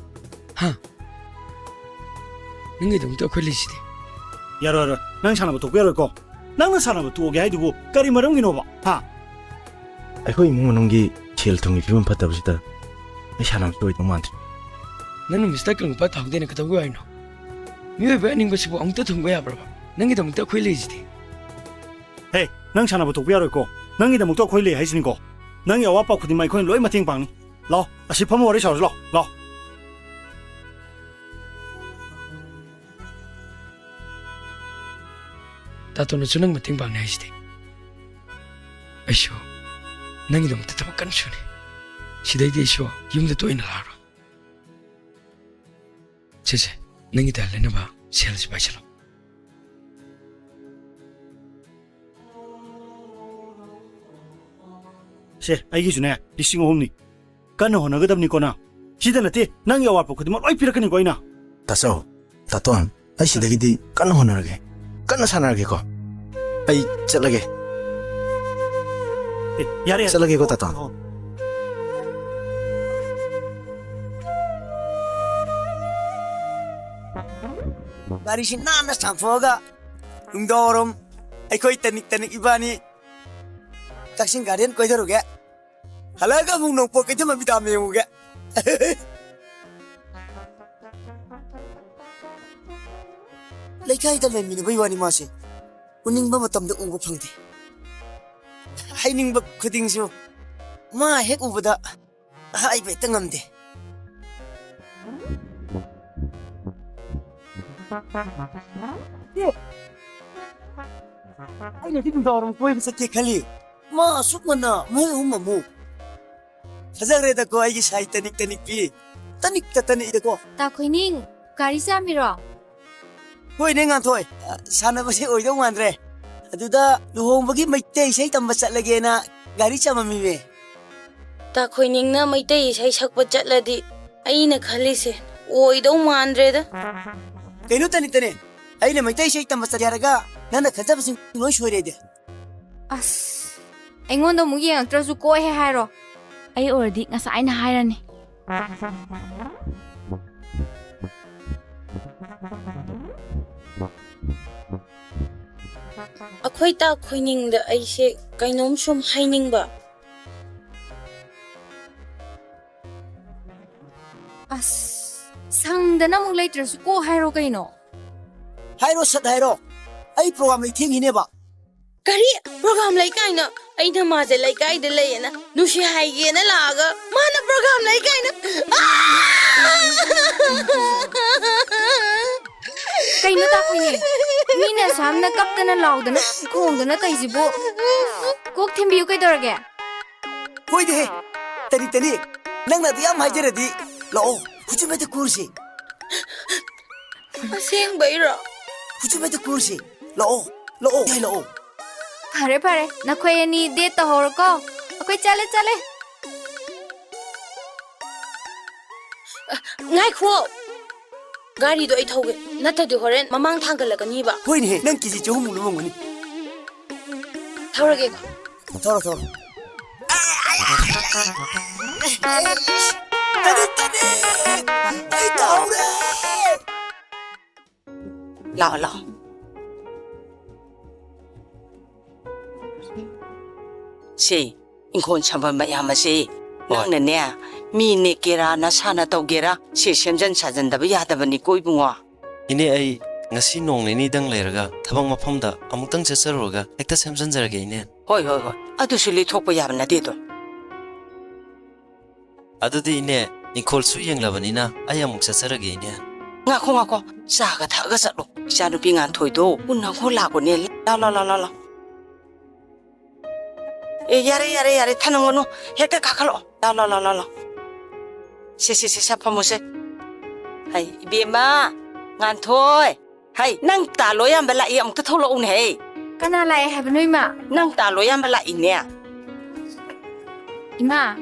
ꯍꯥ? ꯅꯪꯒꯤꯗꯃꯛꯇ ꯑꯩꯈꯣꯏ ꯂꯩꯁꯤꯗꯤ꯫ ꯌꯥꯔꯣꯏ, ꯌꯥꯔꯣꯏ, ꯅꯪ ꯁꯥꯟꯅꯕ ꯇꯣꯛꯄ ꯌꯥꯔꯣꯏꯀꯣ꯫ ꯅꯪꯅ ꯁꯥꯟꯅꯕ ꯇꯣꯛꯑꯒꯦ ꯍꯥꯏꯗꯨꯕꯨ ꯀꯔꯤ ꯃꯔꯝꯒꯤꯅꯣꯕ? ꯍꯥ? ꯑꯩꯈꯣꯏ ꯏꯃꯨꯡ ꯃꯅꯨꯡꯒꯤ ꯁꯦꯜ ꯊꯨꯝꯒꯤ ꯐꯤꯕꯝ ꯐꯠꯇꯕꯁꯤꯗ ꯑꯩ ꯁꯥꯟꯅꯕ ꯇꯣꯛꯑꯣꯏꯗꯧ ꯃꯥꯟꯗ꯭ꯔꯦ꯫ ꯅꯪꯅ ꯃꯤꯁꯇꯔ ꯀꯪꯂꯨꯄꯥ ꯊꯥꯍꯧꯗꯦꯅ ꯀꯩꯗꯧꯕꯩ ꯍꯥꯏꯅꯣ? ꯃꯤꯑꯣꯏꯕ ꯑꯅꯤꯡꯕꯁꯤꯕꯨ ꯑꯃꯨꯛꯇ ꯊꯨꯡꯕ ꯌꯥꯕ꯭ꯔꯕ? ꯅꯪꯒꯤꯗꯃꯛꯇ ꯑꯩꯈꯣꯏ ꯂꯩꯁꯤꯗꯤ꯫ ꯍꯦ, ꯅꯪ ꯁꯥꯟꯅꯕ ꯇꯣꯛꯄ ꯌꯥꯔꯣꯏꯀꯣ꯫ ꯅꯪꯒꯤꯗꯃꯛꯇ ꯑꯩꯈꯣꯏ ꯂꯩ ꯍꯥꯏꯁꯤꯅꯤꯀꯣ꯫ ꯅꯪꯒꯤ ꯑꯋꯥꯠꯄ ꯈꯨꯗꯤꯡꯃꯛ ꯑꯩꯈꯣꯏꯅ ꯂꯣꯏ ꯃꯇꯦꯡ ꯄꯥꯡꯅꯤ꯫ ꯂꯥꯛꯑꯣ, ꯑꯁꯤ ꯐꯝꯃ ꯋꯥꯔꯤ ꯁꯥꯔꯁꯤ ꯂꯥꯛꯑꯣ, ꯂꯥꯛꯑꯣ꯫ ꯇꯥꯇꯣꯟꯅꯁꯨ ꯅꯪ ꯃꯇꯦꯡ ꯄꯥꯡꯅꯤ ꯍꯥꯏꯁꯤꯗꯤ꯫ ꯑꯩꯁꯨ ꯅꯪꯒꯤꯗꯃꯛꯇ ꯊꯕꯛ ꯀꯟꯅ ꯁꯨꯅꯤ꯫ ꯁꯤꯗꯩꯗꯤ ꯑꯩꯁꯨ ꯌꯨꯝꯗ ꯇꯣꯏꯅ ꯂꯥꯛꯑꯔꯣꯏ꯫ ꯁꯦ, ꯁꯦ, ꯅꯪꯒꯤ ꯗꯥꯏ ꯂꯩꯅꯕ ꯁꯦꯜꯁꯤ ꯄꯥꯏꯁꯤꯜꯂꯣ꯫ ꯁꯦ, ꯑꯩꯒꯤꯁꯨꯅꯦ, ꯂꯤꯁꯤꯡ ꯑꯍꯨꯝꯅꯤ꯫ ꯀꯟꯅ ꯍꯣꯠꯅꯒꯗꯕꯅꯤꯀꯣ ꯅꯪ꯫ ꯁꯤꯗ ꯅꯠꯇꯦ, ꯅꯪꯒꯤ ꯑꯋꯥꯠꯄ ꯈꯨꯗꯤꯡꯃꯛ ꯂꯣꯏ ꯄꯤꯔꯛꯀꯅꯤꯀꯣ ꯑꯩꯅ꯫ ꯇꯥꯆꯧ, ꯇꯥꯇꯣꯟ, ꯑꯩ ꯁꯤꯗꯒꯤꯗꯤ ꯀꯟꯅ ꯍꯣꯠꯅꯔꯒꯦ꯫ ꯀꯟꯅ ꯁꯥꯟꯅꯔꯒꯦꯀꯣ꯫ ꯑꯩ ꯆꯠꯂꯒꯦ꯫ ꯑꯦ, ꯌꯥꯔꯦ, ꯌꯥꯔꯦ꯫ ꯆꯠꯂꯒꯦꯀꯣ, ꯇꯥꯇꯣꯟ꯫ ꯑꯣ꯫ ꯒꯥꯔꯤꯁꯤ ꯅꯥꯟꯅ ꯆꯥꯝꯊꯣꯛꯑꯒ ꯅꯨꯡꯗꯥꯡꯋꯥꯏꯔꯝ ꯑꯩꯈꯣꯏ ꯇꯅꯤꯛ ꯇꯅꯤꯛ ꯏꯕꯥꯅꯤ ꯀꯛꯆꯤꯡ ꯒꯥꯔꯗꯦꯟ ꯀꯣꯏꯊꯔꯨꯒꯦ꯫ ꯍꯜꯂꯛꯑꯒ ꯑꯃꯨꯛ ꯅꯣꯡꯄꯣꯛ ꯀꯩꯊꯦꯜ ꯃꯃꯤꯗꯥ ꯌꯦꯡꯉꯨꯒꯦ꯫ ꯂꯩꯀꯥꯏꯗ ꯂꯩꯃꯤꯟꯅꯕꯩ ꯋꯥꯅꯤ ꯃꯥꯁꯦ꯫ ꯎꯅꯤꯡꯕ ꯃꯇꯝꯗ ꯎꯕ ꯐꯪꯗꯦ꯫ ꯍꯥꯏꯅꯤꯡꯕ ꯈꯨꯗꯤꯡꯁꯨ ꯃꯥ ꯍꯦꯛ ꯎꯕꯗ ꯍꯥꯏꯕ ꯍꯦꯛꯇ ꯉꯝꯗꯦ꯫ ꯑꯦ, ꯑꯩꯅꯗꯤ ꯅꯨꯡꯗꯥꯡꯋꯥꯏꯔꯝ ꯀꯣꯏꯕ ꯆꯠꯀꯦ ꯈꯜꯂꯤ꯫ ꯃꯥ ꯑꯁꯨꯛ ꯉꯟꯅ ꯃꯣꯏ ꯑꯍꯨꯝ ꯑꯃꯨꯛ꯫ ꯐꯖꯈ꯭ꯔꯦꯗꯀꯣ ꯑꯩꯒꯤ ꯁꯥꯏ ꯇꯅꯤꯛ ꯇꯅꯤꯛꯄꯤ꯫ ꯇꯅꯤꯛꯇ ꯇꯅꯤꯛꯏꯗꯀꯣ꯫ ꯇꯥ ꯈꯣꯏꯅꯤꯡ, ꯒꯥꯔꯤ ꯆꯥꯝꯃꯤꯔꯣ? ꯍꯣꯏꯅꯦ ꯉꯥꯟꯊꯣꯏ, ꯑ, ꯁꯥꯟꯅꯕꯁꯦ ꯑꯣꯏꯗꯧ ꯃꯥꯟꯗ꯭ꯔꯦ꯫ ꯑꯗꯨꯗ ꯂꯨꯍꯣꯡꯕꯒꯤ ꯃꯩꯇꯩ ꯏꯁꯩ ꯇꯝꯕ ꯆꯠꯂꯒꯦꯅ ꯒꯥꯔꯤ ꯆꯥꯝꯃꯝꯃꯤꯃꯦ꯫ ꯇꯥ ꯈꯣꯏꯅꯤꯡꯅ ꯃꯩꯇꯩ ꯏꯁꯩ ꯁꯛꯄ ꯆꯠꯂꯗꯤ ꯑꯩꯅ ꯈꯜꯂꯤꯁꯦ ꯑꯣꯏꯗꯧ ꯃꯥꯟꯗ꯭ꯔꯦꯗ꯫ ꯀꯩꯅꯣ ꯇꯅꯤꯛ ꯇꯅꯤꯛ, ꯑꯩꯅ ꯃꯩꯇꯩ ꯏꯁꯩ ꯇꯝꯕ ꯆꯠꯀꯦ ꯍꯥꯏꯔꯒ ꯅꯪꯅ ꯈꯟꯖꯕꯁꯤꯡ ꯂꯣꯏ ꯁꯣꯏꯔꯦꯗꯤ꯫ ꯑꯁ, ꯑꯩꯉꯣꯟꯗ ꯑꯃꯨꯛ ꯌꯦꯡꯉꯛꯇ꯭ꯔꯁꯨ ꯀꯣꯛꯍꯦ ꯍꯥꯏꯔꯣ꯫ ꯑꯩ ꯑꯣꯏꯔꯗꯤ ꯉꯁꯥꯏꯅ ꯍꯥꯏꯔꯅꯤ꯫ ꯑꯩꯈꯣꯏ ꯇꯥ ꯈꯣꯏꯅꯤꯡꯗ ꯑꯩꯁꯦ ꯀꯩꯅꯣꯝ ꯁꯨꯝ ꯍꯥꯏꯅꯤꯡꯕ꯫ ꯑꯁ, ꯁꯪꯗꯅ ꯑꯃꯨꯛ ꯂꯩꯇ꯭ꯔꯁꯨ ꯀꯣꯛ ꯍꯥꯏꯔꯣ ꯀꯩꯅꯣ꯫ ꯍꯥꯏꯔꯣ, ꯁꯠ ꯍꯥꯏꯔꯣ꯫ ꯑꯩ ꯄ꯭ꯔꯣꯒꯥꯝ ꯂꯩ, ꯊꯦꯡꯉꯤꯅꯦꯕ꯫ ꯀꯔꯤ? ꯄ꯭ꯔꯣꯒꯥꯝ ꯂꯩ ꯀꯥꯏꯅ? ꯑꯩꯅ ꯃꯥꯁꯦ ꯂꯩꯀꯥꯏꯗ ꯂꯩꯌꯦꯅ ꯅꯨꯡꯁꯤ ꯍꯥꯏꯒꯦꯅ ꯂꯥꯛꯑꯒ ꯃꯥꯅ ꯄ꯭ꯔꯣꯒꯥꯝ ꯂꯩ ꯀꯥꯏꯅ꯫ ꯑꯥ! ꯀꯩꯅꯣ ꯇꯥꯛꯄꯤꯅꯦ? ꯃꯤꯅ ꯑꯁꯥꯝꯅ ꯀꯞꯇꯅ ꯂꯥꯎꯗꯅ ꯈꯣꯡꯗꯅ ꯇꯧꯏꯁꯤꯕꯨ? ꯀꯣꯛ ꯊꯤꯟꯕꯤꯌꯨ ꯀꯩꯗꯧꯔꯒꯦ? ꯍꯣꯏꯗꯦꯍꯦ, ꯇꯅꯤꯛ ꯇꯅꯤꯛ, ꯅꯪꯅ ꯑꯗꯨ ꯌꯥꯝ ꯍꯥꯏꯖꯔꯗꯤ ꯂꯥꯛꯑꯣ, ꯈꯨꯠꯁꯨ ꯃꯦꯠꯇ ꯀꯨꯔꯁꯤ꯫ ꯑꯁꯦꯡꯕꯩꯔꯣ? ꯈꯨꯠꯁꯨ ꯃꯦꯠꯇ ꯀꯨꯔꯁꯤ꯫ ꯂꯥꯛꯑꯣ, ꯂꯥꯛꯑꯣ, ꯌꯥꯏ, ꯂꯥꯛꯑꯣ꯫ ꯐꯔꯦ, ꯐꯔꯦ, ꯅꯈꯣꯏ ꯑꯅꯤ ꯗꯦꯠ ꯇꯧꯍꯧꯔꯣꯀꯣ꯫ ꯑꯩꯈꯣꯏ ꯆꯠꯂꯦ, ꯆꯠꯂꯦ꯫ ꯑ, ꯉꯥꯏꯈꯣ꯫ ꯒꯥꯔꯤꯗꯣ ꯑꯩ ꯊꯧꯒꯦ꯫ ꯅꯠꯇ꯭ꯔꯗꯤ ꯍꯣꯔꯦꯟ ꯃꯃꯥꯡ ꯊꯥꯡꯒꯠꯂꯛꯀꯅꯤꯕ꯫ ꯍꯣꯏꯅꯦꯍꯦ, ꯅꯪ ꯀꯦꯖꯤ ꯆꯍꯨꯝꯃꯨꯛ ꯂꯨꯝꯃꯝꯒꯅꯤ꯫ ꯊꯧꯔꯒꯦꯀꯣ꯫ ꯊꯧꯔꯣ, ꯊꯧꯔꯣ꯫ ꯇꯅꯤꯛ, ꯇꯅꯤꯛ! ꯑꯩ ꯇꯥꯍꯧꯔꯦ! ꯂꯥꯛꯑꯣ, ꯂꯥꯛꯑꯣ꯫ ꯁꯦ, ꯏꯪꯈꯣꯜ ꯁꯝꯕꯜ ꯃꯌꯥꯝ ꯑꯁꯦ ꯍꯣꯏ꯫ ꯅꯪꯅꯅꯦ, ꯃꯤ ꯅꯦꯛꯀꯦꯔꯥ, ꯅꯁꯥꯅ ꯇꯧꯒꯦꯔꯥ, ꯁꯦ ꯁꯦꯝꯖꯟ ꯁꯥꯖꯟꯗꯕ ꯌꯥꯗꯕꯅꯤꯀꯣ ꯏꯕꯨꯡꯉꯣ꯫ ꯏꯅꯦ, ꯑꯩ ꯉꯁꯤ ꯅꯣꯡ ꯅꯤꯅꯤꯗꯪ ꯂꯩꯔꯒ ꯊꯕꯛ ꯃꯐꯝꯗ ꯑꯃꯨꯛꯇꯪ ꯆꯠꯆꯔꯨꯔꯒ ꯍꯦꯛꯇ ꯁꯦꯝꯖꯟꯖꯔꯒꯦ, ꯏꯅꯦ꯫ ꯍꯣꯏ, ꯍꯣꯏ, ꯍꯣꯏ꯫ ꯑꯗꯨꯁꯨ ꯂꯤꯊꯣꯛꯄ ꯌꯥꯕ ꯅꯠꯇꯦꯗꯣ꯫ ꯑꯗꯨꯗꯤ ꯏꯅꯦ, ꯏꯪꯈꯣꯜꯁꯨ ꯌꯦꯡꯂꯕꯅꯤꯅ ꯑꯩ ꯑꯃꯨꯛ ꯆꯠꯆꯔꯒꯦ, ꯏꯅꯦ꯫ ꯉꯥꯈꯣ, ꯉꯥꯈꯣ꯫ ꯆꯥꯒ ꯊꯛꯑꯒ ꯆꯠꯂꯣ꯫ ꯏꯆꯥꯅꯨꯄꯤ ꯉꯥꯟꯊꯣꯏꯗꯣ ꯎꯅꯈꯣ ꯂꯥꯛꯄꯅꯦ꯫ ꯂꯥꯎ, ꯂꯥꯎ, ꯂꯥꯎ, ꯂꯥꯎ, ꯂꯥꯎ꯫ ꯑꯦ, ꯌꯥꯔꯦ, ꯌꯥꯔꯦ, ꯌꯥꯔꯦ, ꯊꯅꯝꯒꯅꯨ꯫ ꯍꯦꯛꯇ ꯀꯥꯈꯠꯂꯛꯑꯣ꯫ ꯂꯥꯎ, ꯂꯥꯎ, ꯂꯥꯎ, ꯂꯥꯎ, ꯂꯥꯎ꯫ ꯁꯦ, ꯁꯦ, ꯁꯦ, ꯁꯦ, ꯐꯝꯃꯨꯁꯦ꯫ ꯍꯩ, ꯏꯕꯦꯝꯃ, ꯉꯥꯟꯊꯣꯏ꯫ ꯍꯩ, ꯅꯪ ꯇꯥ ꯂꯣꯏ ꯌꯥꯝꯕ ꯂꯥꯛꯏ, ꯑꯃꯨꯛꯇ ꯊꯣꯛꯂꯛꯎꯅꯦ, ꯍꯩ꯫ ꯀꯅꯥ ꯂꯥꯛꯑꯦ ꯍꯥꯏꯕꯅꯣ, ꯏꯃꯥ? ꯅꯪ ꯇꯥ ꯂꯣꯏ ꯌꯥꯝꯕ ꯂꯥꯛꯏꯅꯦ꯫ ꯏꯃꯥ,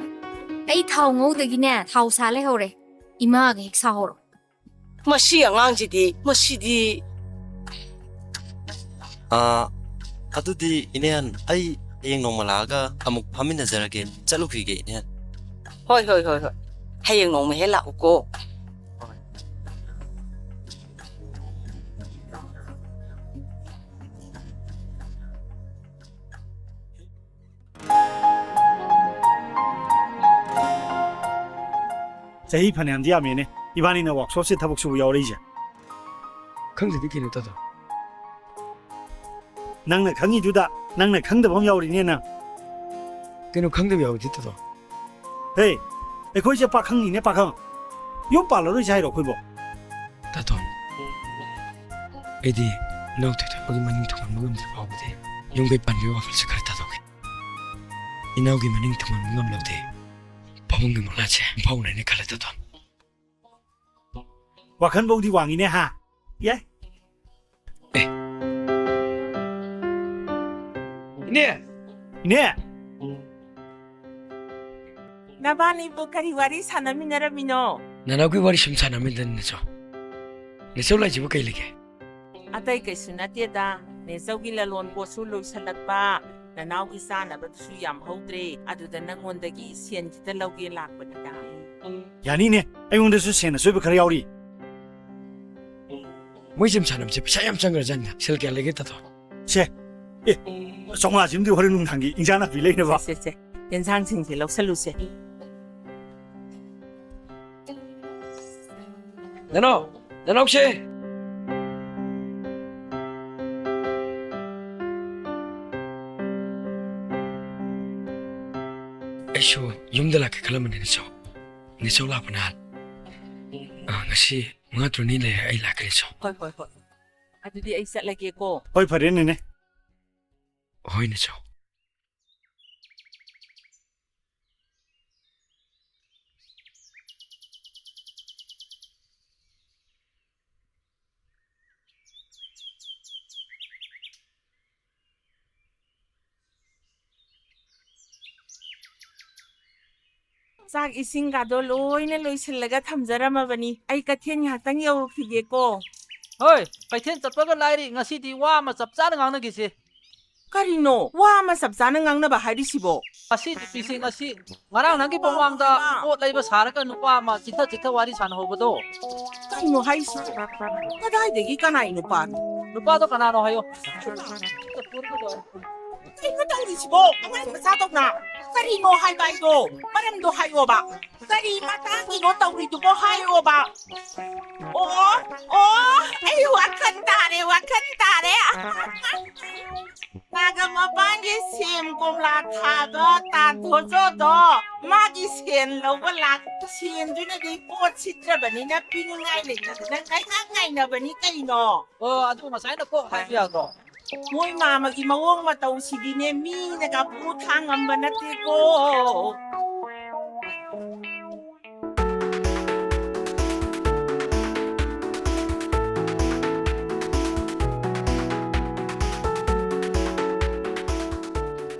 ꯑꯩ ꯊꯥꯎ ꯉꯧꯗꯒꯤꯅꯦ, ꯊꯥꯎ ꯁꯥ ꯂꯩꯍꯧꯔꯦ꯫ ꯏꯃꯥꯒ ꯍꯦꯛ ꯁꯥꯍꯧꯔꯣ꯫ ꯃꯁꯤ ꯑꯉꯥꯡꯁꯤꯗꯤ, ꯃꯁꯤꯗꯤ꯫ ꯑꯥ, ꯑꯗꯨꯗꯤ ꯏꯅꯦꯍꯟ, ꯑꯩ ꯍꯌꯦꯡ ꯅꯣꯡꯃ ꯂꯥꯛꯑꯒ ꯑꯃꯨꯛ ꯐꯝꯃꯤꯟꯅꯖꯔꯒꯦ꯫ ꯆꯠꯂꯨꯈꯤꯒꯦ, ꯏꯅꯦꯍꯟ꯫ ꯍꯣꯏ, ꯍꯣꯏ, ꯍꯣꯏ, ꯍꯣꯏ꯫ ꯍꯌꯦꯡ ꯅꯣꯡꯃ ꯍꯦꯛ ꯂꯥꯛꯎꯀꯣ꯫ ꯆꯍꯤ ꯐꯅꯌꯥꯝꯗꯤ ꯌꯥꯝꯃꯦꯅꯦ, ꯏꯕꯥꯅꯤꯅ ꯋꯥꯛꯁꯣꯞꯁꯦ ꯊꯕꯛ ꯁꯨꯕ ꯌꯥꯎꯔꯛꯏꯁꯦ꯫ ꯈꯪꯗ꯭ꯔꯗꯤ ꯀꯩꯅꯣ, ꯇꯥꯗꯣ? ꯅꯪꯅ ꯈꯪꯉꯤꯗꯨꯗ ꯅꯪꯅ ꯈꯪꯗꯕ ꯑꯃ ꯌꯥꯎꯔꯤꯅꯦ, ꯅꯪ꯫ ꯀꯩꯅꯣ ꯈꯪꯗꯕ ꯌꯥꯎꯔꯤꯗꯤ, ꯇꯥꯗꯣ? ꯍꯦ, ꯑꯩꯈꯣꯏꯁꯦ ꯄꯥꯈꯪꯅꯤꯅꯦ, ꯄꯥꯈꯪ꯫ ꯌꯨꯝ ꯄꯥꯜꯂꯔꯣꯏꯁꯦ ꯍꯥꯏꯔꯣ ꯑꯩꯈꯣꯏꯕꯣ? ꯇꯥꯗꯣ, ꯑꯩꯗꯤ ꯏꯅꯥꯎ ꯊꯣꯏꯊꯣꯏꯕꯒꯤ ꯃꯅꯤꯡ ꯊꯨꯡꯍꯟꯕ ꯉꯝꯗ꯭ꯔꯤ ꯐꯥꯎꯕꯗꯤ ꯌꯨꯝ ꯀꯩ ꯄꯥꯟꯕꯒꯤ ꯋꯥꯈꯜꯁꯦ ꯈꯔ ꯊꯥꯗꯣꯛꯀꯦ꯫ ꯏꯅꯥꯎꯒꯤ ꯃꯅꯤꯡ ꯊꯨꯡꯍꯟꯕ ꯉꯝꯂꯕꯗꯤ ꯄꯥꯕꯨꯡꯒꯤ ꯃꯪꯂꯥꯟꯁꯦ ꯃꯪꯐꯥꯎꯅꯔꯅꯤ ꯈꯜꯂꯦ, ꯇꯥꯗꯣ꯫ ꯋꯥꯈꯜꯐꯧꯗꯤ ꯋꯥꯡꯉꯤꯅꯦ, ꯍꯥ? ꯌꯥꯏ꯫ ꯑꯦ꯫ ꯏꯅꯦ! ꯏꯅꯦ! ꯅꯕꯥꯅꯤꯕꯨ ꯀꯔꯤ ꯋꯥꯔꯤ ꯁꯥꯟꯅꯃꯤꯟꯅꯔꯝꯃꯤꯅꯣ? ꯅꯅꯥꯎꯒꯤ ꯋꯥꯔꯤ ꯁꯨꯝ ꯁꯥꯟꯅꯃꯤꯟꯅꯔꯝꯃꯤꯅꯦ, ꯅꯦꯆꯧ꯫ ꯅꯦꯆꯧ ꯂꯥꯛꯏꯁꯤꯕꯨ ꯀꯩ ꯂꯩꯒꯦ? ꯑꯇꯩ ꯀꯩꯁꯨ ꯅꯠꯇꯦꯗ, ꯅꯦꯆꯧꯒꯤ ꯂꯂꯣꯟ ꯄꯣꯠꯁꯨ ꯂꯣꯏꯁꯤꯜꯂꯛꯄ, ꯅꯅꯥꯎꯒꯤ ꯆꯥꯅꯕꯗꯨꯁꯨ ꯌꯥꯝ ꯍꯧꯗ꯭ꯔꯦ, ꯑꯗꯨꯗ ꯅꯉꯣꯟꯗꯒꯤ ꯁꯦꯟ ꯈꯤꯇ ꯂꯧꯒꯦ ꯂꯥꯛꯄꯅꯤꯗ꯫ ꯌꯥꯅꯤꯅꯦ, ꯑꯩꯉꯣꯟꯗꯁꯨ ꯁꯦꯟ ꯑꯆꯣꯏꯕ ꯈꯔ ꯌꯥꯎꯔꯤ꯫ ꯃꯣꯏ ꯖꯤꯝ ꯁꯥꯟꯅꯕꯁꯦ ꯄꯩꯁꯥ ꯌꯥꯝ ꯆꯪꯈ꯭ꯔꯖꯥꯠꯅꯤꯗ꯫ ꯁꯦꯜ ꯀꯌꯥ ꯂꯩꯒꯦ, ꯇꯥꯗꯣ? ꯁꯦ, ꯑꯦ, ꯆꯥꯝꯃꯉꯥꯁꯤꯝꯗꯤ ꯍꯣꯔꯦꯟ ꯅꯨꯡꯗꯥꯡꯒꯤ ꯏꯟꯖꯥꯡ ꯅꯥꯄꯤ ꯂꯩꯅꯕ꯫ ꯁꯦ, ꯁꯦ, ꯁꯦ, ꯌꯦꯟꯁꯥꯡꯁꯤꯡꯁꯦ ꯂꯧꯁꯜꯂꯨꯁꯦ꯫ ꯅꯅꯥꯎ, ꯅꯅꯥꯎꯁꯦ! ꯑꯩꯁꯨ ꯌꯨꯝꯗ ꯂꯥꯛꯀꯦ ꯈꯜꯂꯝꯕꯅꯦ, ꯅꯦꯆꯧ꯫ ꯅꯦꯆꯧ ꯂꯥꯛꯄ ꯅꯍꯥꯟ꯫ ꯑ, ꯉꯁꯤ ꯃꯉꯥ ꯇꯔꯨꯛꯅꯤ ꯂꯩꯔꯦ, ꯑꯩ ꯂꯥꯛꯀꯦ, ꯅꯦꯆꯧ꯫ ꯍꯣꯏ, ꯍꯣꯏ, ꯍꯣꯏ꯫ ꯑꯗꯨꯗꯤ ꯑꯩ ꯆꯠꯂꯒꯦꯀꯣ꯫ ꯍꯣꯏ, ꯐꯔꯦ, ꯅꯦꯅꯦ꯫ ꯍꯣꯏ, ꯅꯦꯆꯧ꯫ ꯆꯥꯛ ꯏꯁꯤꯡꯒꯗꯣ ꯂꯣꯏꯅ ꯂꯣꯏꯁꯤꯜꯂꯒ ꯊꯝꯖꯔꯝꯃꯕꯅꯤ꯫ ꯑꯩ ꯀꯩꯊꯦꯜ ꯉꯥꯏꯍꯥꯛꯇꯪ ꯌꯧꯔꯨꯈꯤꯒꯦꯀꯣ꯫ ꯍꯣꯏ, ꯀꯩꯊꯦꯜ ꯆꯠꯄꯒ ꯂꯥꯏꯔꯤ, ꯉꯁꯤꯗꯤ ꯋꯥ ꯑꯃ ꯆꯞ ꯆꯥꯅ ꯉꯥꯡꯅꯈꯤꯁꯦ꯫ ꯀꯔꯤꯅꯣ ꯋꯥ ꯑꯃ ꯆꯞ ꯆꯥꯅ ꯉꯥꯡꯅꯕ ꯍꯥꯏꯔꯤꯁꯤꯕꯣ? ꯉꯁꯤ ꯅꯨꯄꯤꯁꯦ ꯉꯁꯤ, ꯉꯔꯥꯡ ꯅꯪꯒꯤ ꯄꯣꯛꯃꯥꯡꯗ ꯄꯣꯠ ꯂꯩꯕ ꯁꯥꯔꯒ ꯅꯨꯄꯥ ꯑꯃ ꯆꯤꯊ ꯆꯤꯊ ꯋꯥꯔꯤ ꯁꯥꯟꯅꯍꯧꯕꯗꯣ꯫ ꯀꯩꯅꯣ ꯍꯥꯏꯁꯤꯕꯣ? ꯀꯗꯥꯏꯗꯒꯤ ꯀꯅꯥꯏ ꯅꯨꯄꯥꯅꯣ? ꯅꯨꯄꯥꯗꯣ ꯀꯅꯥꯅꯣ ꯍꯥꯏꯌꯣ꯫ ꯀꯩꯅꯣ ꯇꯧꯔꯤꯁꯤꯕꯣ? ꯑꯉꯥꯡ ꯃꯆꯥꯗꯧꯅ ꯀꯔꯤꯅꯣ ꯍꯥꯏꯕ ꯍꯥꯏꯗꯣ? ꯃꯔꯝꯗꯣ ꯍꯥꯏꯌꯣꯕ꯫ ꯀꯔꯤ ꯃꯇꯥꯡꯒꯤꯅꯣ ꯇꯧꯔꯤꯗꯨꯕꯣ ꯍꯥꯏꯌꯣꯕ꯫ ꯑꯣ, ꯑꯣ, ꯑꯩ ꯋꯥꯈꯜ ꯇꯥꯔꯦ, ꯋꯥꯈꯜ ꯇꯥꯔꯦ꯫ ꯅꯥꯒꯥ ꯃꯄꯥꯟꯒꯤ ꯁꯦꯝ ꯀꯣꯝꯂꯥ ꯊꯥꯕ ꯇꯥꯟꯊꯣꯛꯆꯣꯗꯣ ꯃꯥꯒꯤ ꯁꯦꯟ ꯂꯧꯕ ꯂꯥꯛ-, ꯁꯦꯟꯗꯨꯅꯗꯤ ꯄꯣꯠ ꯁꯤꯠꯇ꯭ꯔꯕꯅꯤꯅ ꯄꯤꯅꯤꯡꯉꯥꯏ ꯂꯩꯇꯗꯅ ꯉꯥꯏꯍꯥꯛ ꯉꯥꯏꯅꯕꯅꯤ ꯀꯩꯅꯣ꯫ ꯑꯣ, ꯑꯗꯨ ꯉꯁꯥꯏꯅ ꯀꯣꯛ ꯍꯥꯏꯕ ꯌꯥꯗ꯭ꯔꯣ? ꯃꯣꯏ ꯃꯥꯃꯒꯤ ꯃꯑꯣꯡ ꯃꯇꯧꯁꯤꯗꯤꯅꯦ, ꯃꯤꯅꯒ ꯄꯨ ꯊꯥꯡꯉꯝꯕ ꯅꯠꯇꯦꯀꯣ꯫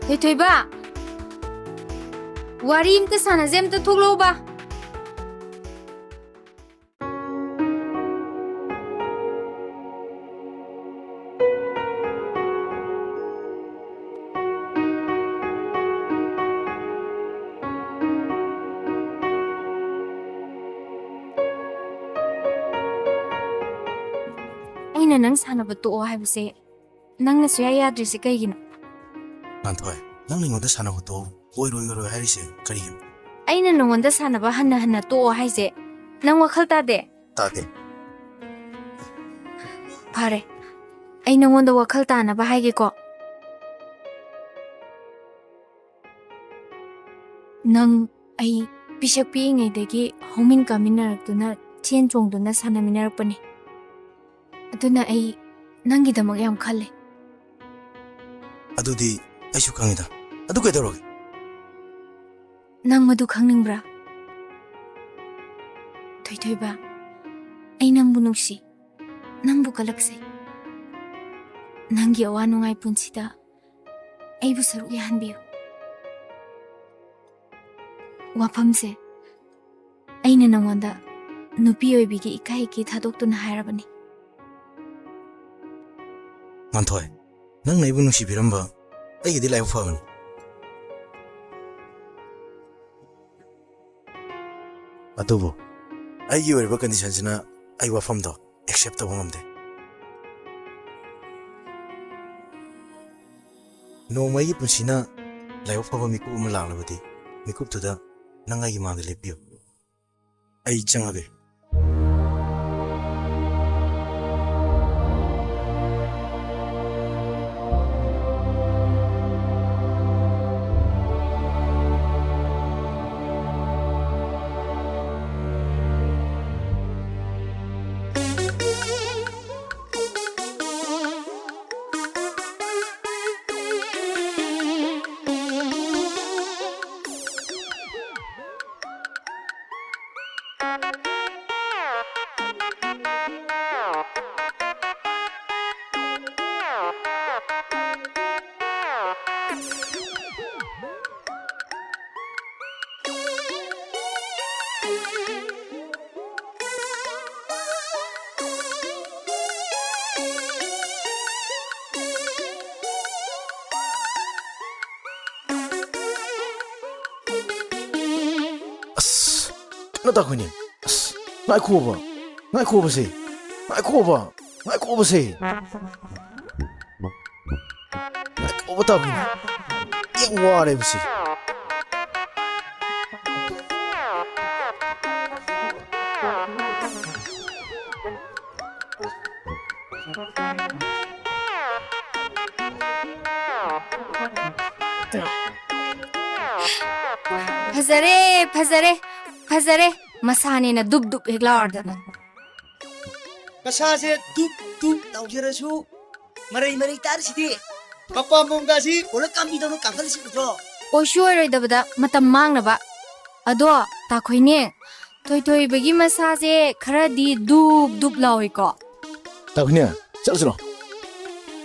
ꯊꯣꯏꯊꯣꯏꯕ, ꯋꯥꯔꯤ ꯑꯝꯇ ꯁꯥꯟꯅꯁꯦ, ꯑꯝꯇ ꯊꯣꯛꯂꯛꯎꯕ꯫ ꯑꯩꯅ ꯅꯪ ꯁꯥꯟꯅꯕ ꯇꯣꯛꯑꯣ ꯍꯥꯏꯕꯁꯦ ꯅꯪꯅ ꯁꯨꯌꯥ ꯌꯥꯗ꯭ꯔꯤꯁꯦ ꯀꯩꯒꯤꯅꯣ? ꯉꯥꯟꯊꯣꯏ, ꯅꯪ ꯑꯩꯉꯣꯟꯗ ꯁꯥꯟꯅꯕ ꯇꯣꯛꯑꯣ, ꯑꯣꯏꯔꯣꯏ ꯑꯣꯏꯔꯣꯏ ꯍꯥꯏꯔꯤꯁꯦ ꯀꯔꯤꯒꯤꯅꯣ? ꯑꯩꯅ ꯅꯉꯣꯟꯗ ꯁꯥꯟꯅꯕ ꯍꯟꯅ ꯍꯟꯅ ꯇꯣꯛꯑꯣ ꯍꯥꯏꯁꯦ ꯅꯪ ꯋꯥꯈꯜ ꯇꯥꯗꯦ? ꯇꯥꯗꯦ꯫ ꯐꯔꯦ, ꯑꯩ ꯅꯉꯣꯟꯗ ꯋꯥꯈꯜ ꯇꯥꯅꯕ ꯍꯥꯏꯒꯦꯀꯣ꯫ ꯅꯪ ꯑꯩ ꯄꯤꯁꯛ ꯄꯤꯛꯏꯉꯩꯗꯒꯤ ꯍꯧꯃꯤꯟ ꯀꯥꯃꯤꯟꯅꯔꯛꯇꯨꯅ, ꯆꯦꯟ ꯆꯣꯡꯗꯨꯅ ꯁꯥꯟꯅꯃꯤꯟꯅꯔꯛꯄꯅꯤ꯫ ꯑꯗꯨꯅ ꯑꯩ ꯅꯪꯒꯤꯗꯃꯛ ꯌꯥꯝ ꯈꯜꯂꯦ꯫ ꯑꯗꯨꯗꯤ ꯑꯩꯁꯨ ꯈꯪꯉꯤꯗ꯫ ꯑꯗꯨ ꯀꯩꯗꯧꯔꯒꯦ? ꯅꯪ ꯃꯗꯨ ꯈꯪꯅꯤꯡꯕ꯭ꯔꯥ? ꯊꯣꯏꯊꯣꯏꯕ, ꯑꯩ ꯅꯪꯕꯨ ꯅꯨꯡꯁꯤ, ꯅꯪꯕꯨ ꯀꯂꯛꯆꯩ꯫ ꯅꯪꯒꯤ ꯑꯋꯥ ꯅꯨꯡꯉꯥꯏ ꯄꯨꯟꯁꯤꯗ ꯑꯩꯕꯨ ꯁꯔꯨꯛ ꯌꯥꯍꯟꯕꯤꯌꯨ꯫ ꯋꯥꯐꯝꯁꯦ ꯑꯩꯅ ꯅꯉꯣꯟꯗ ꯅꯨꯄꯤ ꯑꯣꯏꯕꯤꯒꯤ ꯏꯀꯥꯏꯒꯤ ꯊꯥꯗꯣꯛꯇꯨꯅ ꯍꯥꯏꯔꯕꯅꯤ꯫ ꯉꯥꯟꯊꯣꯏ, ꯅꯪꯅ ꯑꯩꯕꯨ ꯅꯨꯡꯁꯤꯕꯤꯔꯝꯕ ꯑꯩꯒꯤꯗꯤ ꯂꯥꯏꯕꯛ ꯐꯕꯅꯤ꯫ ꯑꯗꯨꯕꯨ ꯑꯩꯒꯤ ꯑꯣꯏꯔꯤꯕ conditionꯁꯤꯅ ꯑꯩ ꯋꯥꯐꯝꯗꯣ accept ꯇꯧꯕ ꯉꯝꯗꯦ꯫ ꯅꯣꯡꯃ ꯑꯩꯒꯤ ꯄꯨꯟꯁꯤꯅ ꯂꯥꯏꯕꯛ ꯐꯕ ꯃꯤꯀꯨꯞ ꯑꯃ ꯂꯥꯛꯂꯕꯗꯤ, ꯃꯤꯀꯨꯞꯇꯨꯗ ꯅꯪ ꯑꯩꯒꯤ ꯃꯥꯡꯗ ꯂꯦꯞꯄꯤꯌꯨ꯫ ꯑꯩ ꯆꯪꯉꯒꯦ꯫ ꯑꯁ, ꯀꯩꯅꯣ ꯇꯥꯈꯣꯏꯅꯦ꯫ ꯑꯁ, ꯉꯥꯏꯈꯣꯕ꯫ ꯉꯥꯏꯈꯣꯕꯁꯦ꯫ ꯉꯥꯏꯈꯣꯕ꯫ ꯉꯥꯏꯈꯣꯕꯁꯦ꯫ ꯉꯥꯏꯈꯣꯕ ꯇꯥꯈꯣꯏꯅꯦ꯫ ꯌꯥꯝ ꯋꯥꯔꯦꯕꯁꯦ꯫ ꯐꯖꯔꯦ, ꯐꯖꯔꯦ, ꯐꯖꯔꯦ꯫ ꯃꯁꯥꯅꯦꯅ ꯗꯨꯞ ꯗꯨꯞ ꯍꯦꯛ ꯂꯥꯎꯔꯗꯅ꯫ ꯃꯁꯥꯁꯦ ꯗꯨꯞ ꯗꯨꯞ ꯂꯥꯎꯖꯔꯁꯨ ꯃꯔꯩ ꯃꯔꯩ ꯇꯥꯔꯤꯁꯤꯗꯤ꯫ ꯃꯄꯥ ꯃꯣꯡꯒꯥꯁꯤ ꯑꯣꯜꯂ ꯀꯥꯝꯕꯤꯗꯧꯅ ꯀꯥꯝꯊꯠꯂꯤꯁꯤ ꯎꯗ꯭ꯔꯣ? ꯑꯣꯏꯁꯨ ꯑꯣꯏꯔꯣꯏꯗꯕꯗ ꯃꯇꯝ ꯃꯥꯡꯅꯕ꯫ ꯑꯗꯣ ꯇꯥꯈꯣꯏꯅꯦ, ꯊꯣꯏꯊꯣꯏꯕꯒꯤ ꯃꯁꯥꯁꯦ ꯈꯔꯗꯤ ꯗꯨꯞ ꯗꯨꯞ ꯂꯥꯎꯏꯀꯣ꯫ ꯇꯥꯈꯣꯏꯅꯦ, ꯆꯠꯂꯁꯤꯔꯣ?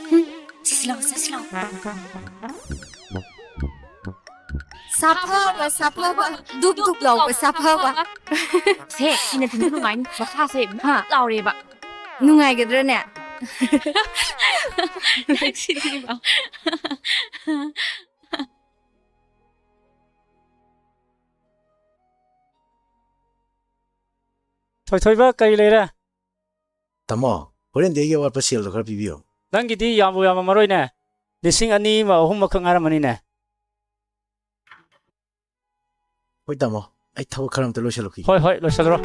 ꯍꯨꯝ, ꯆꯠꯁꯤ ꯂꯥꯎ, ꯆꯠꯁꯤ ꯂꯥꯎ꯫ ꯁꯥꯐꯕ, ꯁꯥꯐꯕ, ꯙꯨꯞ ꯙꯨꯞ ꯂꯥꯎꯕ ꯁꯥꯐꯕ꯫ ꯁꯦ, ꯁꯤꯅ ꯊꯤꯟꯕ ꯅꯨꯡꯉꯥꯏꯅꯤ꯫ ꯃꯈꯥꯁꯦ ꯍꯥ? ꯂꯥꯎꯔꯦꯕ꯫ ꯅꯨꯡꯉꯥꯏꯒꯗ꯭ꯔꯅꯦ? ꯅꯪꯁꯤꯗꯤꯕ꯫ ꯊꯣꯏꯊꯣꯏꯕ, ꯀꯔꯤ ꯂꯩꯔꯦ? ꯇꯥꯃꯣ, ꯍꯣꯔꯦꯟꯗꯤ ꯑꯩꯒꯤ ꯑꯋꯥꯠꯄ ꯁꯦꯜꯗꯣ ꯈꯔ ꯄꯤꯕꯤꯌꯣ꯫ ꯅꯪꯒꯤꯗꯤ ꯌꯥꯝꯕꯨ ꯌꯥꯝꯃꯝꯃꯔꯣꯏꯅꯦ꯫ ꯂꯤꯁꯤꯡ ꯑꯅꯤ ꯑꯃ ꯑꯍꯨꯝ ꯑꯃꯈꯛ ꯉꯥꯏꯔꯝꯃꯅꯤꯅꯦ꯫ ꯍꯣꯏ ꯇꯥꯃꯣ, ꯑꯩ ꯊꯕꯛ ꯈꯔ ꯑꯝꯇ ꯂꯣꯏꯁꯤꯜꯂꯨꯈꯤꯒꯦ꯫ ꯍꯣꯏ, ꯍꯣꯏ, ꯂꯣꯏꯁꯤꯜꯂꯨꯔꯣ꯫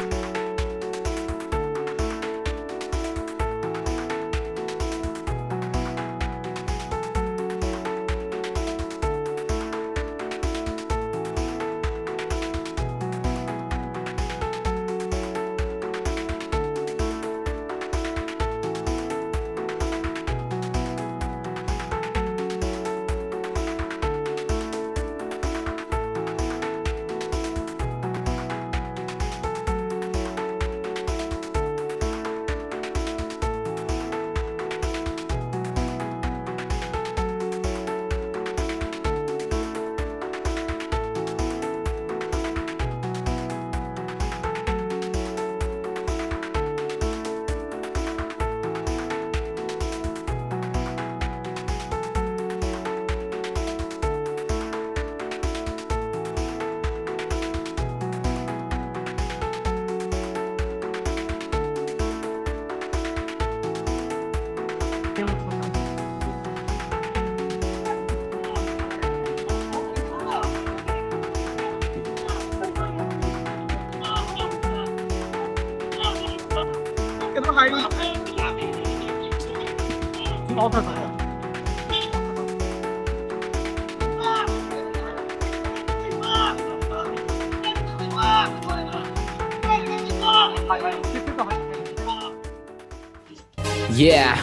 Yeah,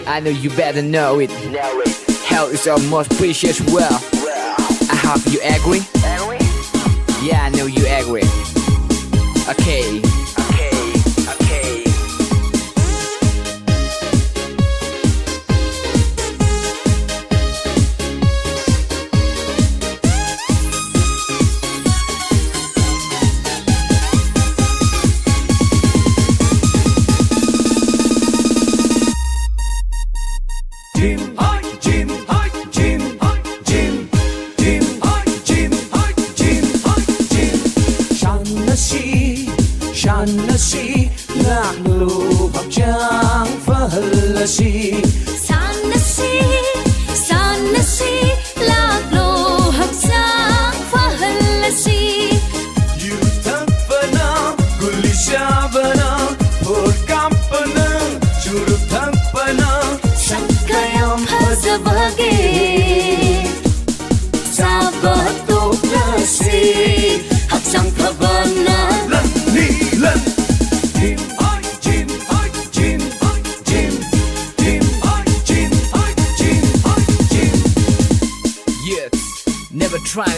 I know you better know it. Health is our most precious wealth. I hope you agree. Yeah, I know you agree. Okay.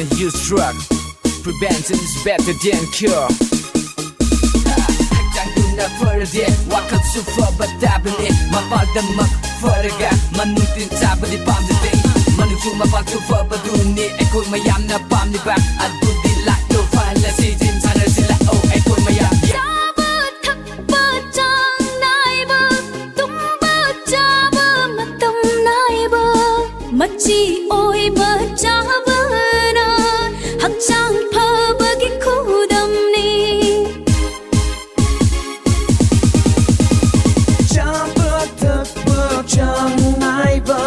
Use drug. Prevention is better than cure. ꯍꯛꯆꯥꯡꯗꯨꯅ ꯐꯔꯗꯤ ꯋꯥꯈꯜꯁꯨ ꯐꯕ ꯇꯥꯕꯅꯤ꯫ ꯃꯄꯥꯟꯗꯃꯛ ꯐꯔꯒ ꯃꯅꯨꯡ ꯇꯤꯟ ꯆꯥꯕꯗꯤ ꯄꯥꯝꯖꯗꯦ꯫ ꯃꯅꯨꯡꯁꯨ ꯃꯄꯥꯟꯁꯨ ꯐꯕꯗꯨꯅꯤ ꯑꯩꯈꯣꯏ ꯃꯌꯥꯝꯅ ꯄꯥꯝꯂꯤꯕ꯫ ꯑꯗꯨꯗꯤ ꯂꯥꯛꯂꯣ ꯐꯍꯜꯂꯁꯤ, ꯖꯤꯝ ꯁꯥꯟꯅꯁꯤ ꯂꯥꯛꯑꯣ ꯑꯩꯈꯣꯏ ꯃꯌꯥꯝ꯫ ꯆꯥꯕ ꯊꯛꯄ ꯆꯥꯡ ꯅꯥꯏꯕ, ꯇꯨꯝꯕ ꯆꯥꯕ ꯃꯇꯝ ꯅꯥꯏꯕ, ꯃꯆꯤ ꯑꯣꯏꯕ ꯆꯥꯕꯅ ꯍꯛꯆꯥꯡ ꯐꯕꯒꯤ ꯈꯨꯗꯝꯅꯤ꯫ ꯆꯥꯕ ꯊꯛꯄ ꯆꯥꯡ ꯅꯥꯏꯕ,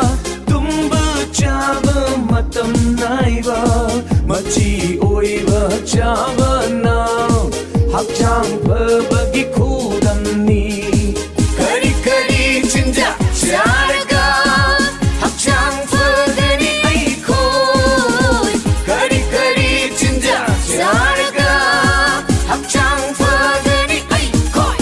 ꯇꯨꯝꯕ ꯆꯥꯕ ꯃꯇꯝ ꯅꯥꯏꯕ, ꯃꯆꯤ ꯑꯣꯏꯕ ꯆꯥꯕꯅ ꯍꯛꯆꯥꯡ ꯐꯕꯒꯤ ꯈꯨꯗꯝꯅꯤ꯫ ꯀꯔꯤ ꯀꯔꯤ ꯆꯤꯟꯖꯥꯛ ꯆꯥꯔꯒ ꯍꯛꯆꯥꯡ ꯐꯒꯅꯤ ꯑꯩꯈꯣꯏ? ꯀꯔꯤ ꯀꯔꯤ ꯆꯤꯟꯖꯥꯛ ꯆꯥꯔꯒ ꯍꯛꯆꯥꯡ ꯐꯒꯅꯤ ꯑꯩꯈꯣꯏ?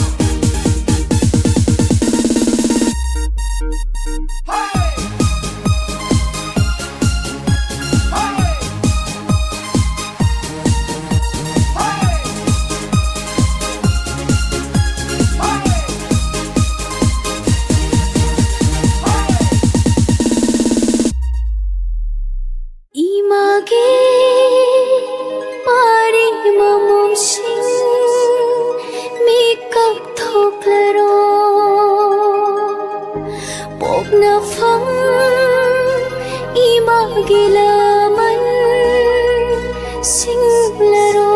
ꯏꯃꯥꯒꯤ ꯃꯔꯤ ꯃꯃꯣꯝꯁꯤꯡ ꯃꯤꯀꯞ ꯊꯣꯛꯂꯔꯣ꯫ ꯄꯣꯛꯅꯐꯝ ꯏꯃꯥꯒꯤ ꯂꯃꯟ ꯁꯤꯡꯂꯔꯣ꯫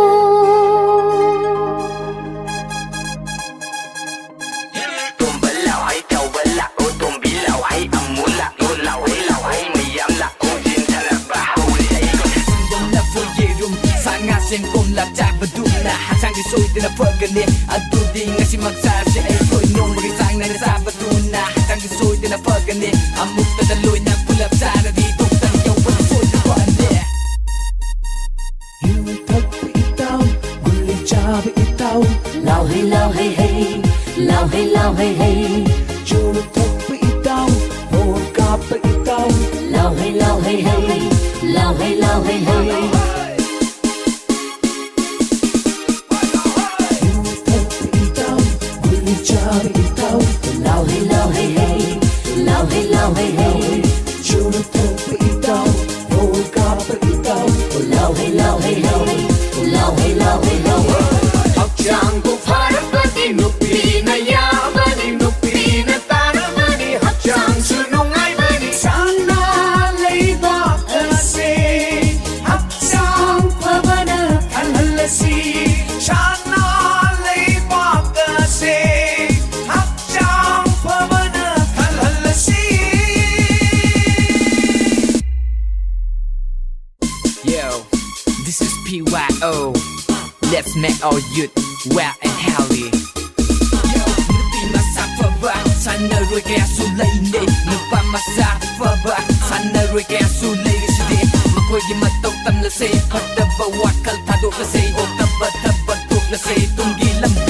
ꯇꯣꯝꯕ ꯂꯥꯎꯍꯩ ꯇꯧꯕ ꯂꯥꯛꯑꯣ, ꯇꯣꯝꯕꯤ ꯂꯥꯎꯍꯩ ꯑꯃꯨꯛ ꯂꯥꯛꯑꯣ, ꯂꯥꯎꯍꯩ ꯂꯥꯎꯍꯩ ꯃꯌꯥꯝ ꯂꯥꯛꯑꯣ, ꯆꯤꯟꯊꯅꯕ ꯍꯧꯔꯦ ꯑꯩꯈꯣꯏ꯫ ꯁꯪꯒꯣꯝ, ꯂꯐꯣꯏ, ꯌꯦꯔꯨꯝ, ꯁꯥ ꯉꯥ, ꯁꯦꯝ, ꯀꯣꯝꯂꯥ ꯆꯥꯕꯗꯨꯅ ꯍꯛꯆꯥꯡꯗꯤ ꯁꯣꯏꯗꯅ ꯐꯒꯅꯤ꯫ ꯑꯗꯨꯗꯤ ꯉꯁꯤꯃꯛ ꯆꯥꯁꯦ ꯑꯩꯈꯣꯏ, ꯅꯣꯡꯃꯒꯤ ꯆꯥꯡ ꯅꯥꯏꯅ ꯆꯥꯕꯗꯨꯅ ꯍꯛꯆꯥꯡꯗꯤ ꯁꯣꯏꯗꯅ ꯐꯒꯅꯤ꯫ ꯑꯃꯨꯛꯇꯗ ꯂꯣꯏꯅ ꯄꯨꯂꯞ ꯆꯥꯔꯗꯤ ꯗꯣꯛꯇꯔ ꯌꯧꯕꯗꯤ ꯁꯣꯏꯗꯅ ꯐꯅꯤ꯫ ꯌꯨ ꯊꯛꯄ ꯏꯇꯥꯎ, ꯒꯨꯂꯤ ꯆꯥꯕ ꯏꯇꯥꯎ, ꯂꯥꯎ ꯍꯩ ꯂꯥꯎ ꯍꯩ ꯍꯩ, ꯂꯥꯎ ꯍꯩ ꯂꯥꯎ ꯍꯩ ꯍꯩ꯫ ꯆꯨꯔꯨꯞ ꯊꯛꯄ ꯏꯇꯥꯎ, ꯕꯣꯜ ꯀꯥꯞꯄ ꯏꯇꯥꯎ, ꯂꯥꯎ ꯍꯩ ꯂꯥꯎ ꯍꯩ ꯍꯩ, ꯂꯥꯎ ꯍꯩ Hey, lao, hey, hey. Lau, hey, lau, hey, hey. Lau, hey, lau, hey, hey. Lau, hey, lau, hey, lau. Lau, hey, lau, hey, lau. ꯍꯛꯆꯥꯡꯕꯨ ꯐꯔꯕꯗꯤ ꯅꯨꯄꯤꯅ ꯌꯥꯕꯅꯤ, ꯅꯨꯄꯤꯅ ꯇꯥꯔꯕꯗꯤ ꯍꯛꯆꯥꯡꯁꯨ ꯅꯨꯡꯉꯥꯏꯕꯅꯤ꯫ ꯁꯅꯥ ꯂꯩꯕꯥꯛ ꯑꯁꯦ ꯍꯛꯆꯥꯡ ꯐꯕꯅ ꯊꯜꯍꯜꯂꯁꯤ꯫ ꯁꯅꯥ ꯂꯩꯕꯥꯛ ꯑꯁꯦ ꯍꯛꯆꯥꯡ ꯐꯕꯅ ꯊꯜꯍꯜꯂꯁꯤ꯫ Yo, this is P Y O. Let's make our youth well and healthy. Yo, ꯅꯨꯄꯤ ꯃꯁꯥ ꯐꯕ ꯁꯥꯟꯅꯔꯣꯏ ꯀꯌꯥꯁꯨ ꯂꯩꯅꯩ꯫ ꯅꯨꯄꯥ ꯃꯁꯥ ꯐꯕ ꯁꯥꯟꯅꯔꯣꯏ ꯀꯌꯥꯁꯨ ꯂꯩꯔꯤꯁꯤꯗꯤ꯫ ꯃꯈꯣꯏꯒꯤ ꯃꯇꯧ ꯇꯝꯂꯁꯦ, ꯐꯠꯇꯕ ꯋꯥꯈꯜ ꯊꯥꯗꯣꯛꯂꯁꯦ, ꯑꯣꯛꯇꯕ ꯊꯕꯛ ꯇꯣꯛꯂꯁꯦ, ꯇꯨꯡꯒꯤ ꯂꯝꯕꯤ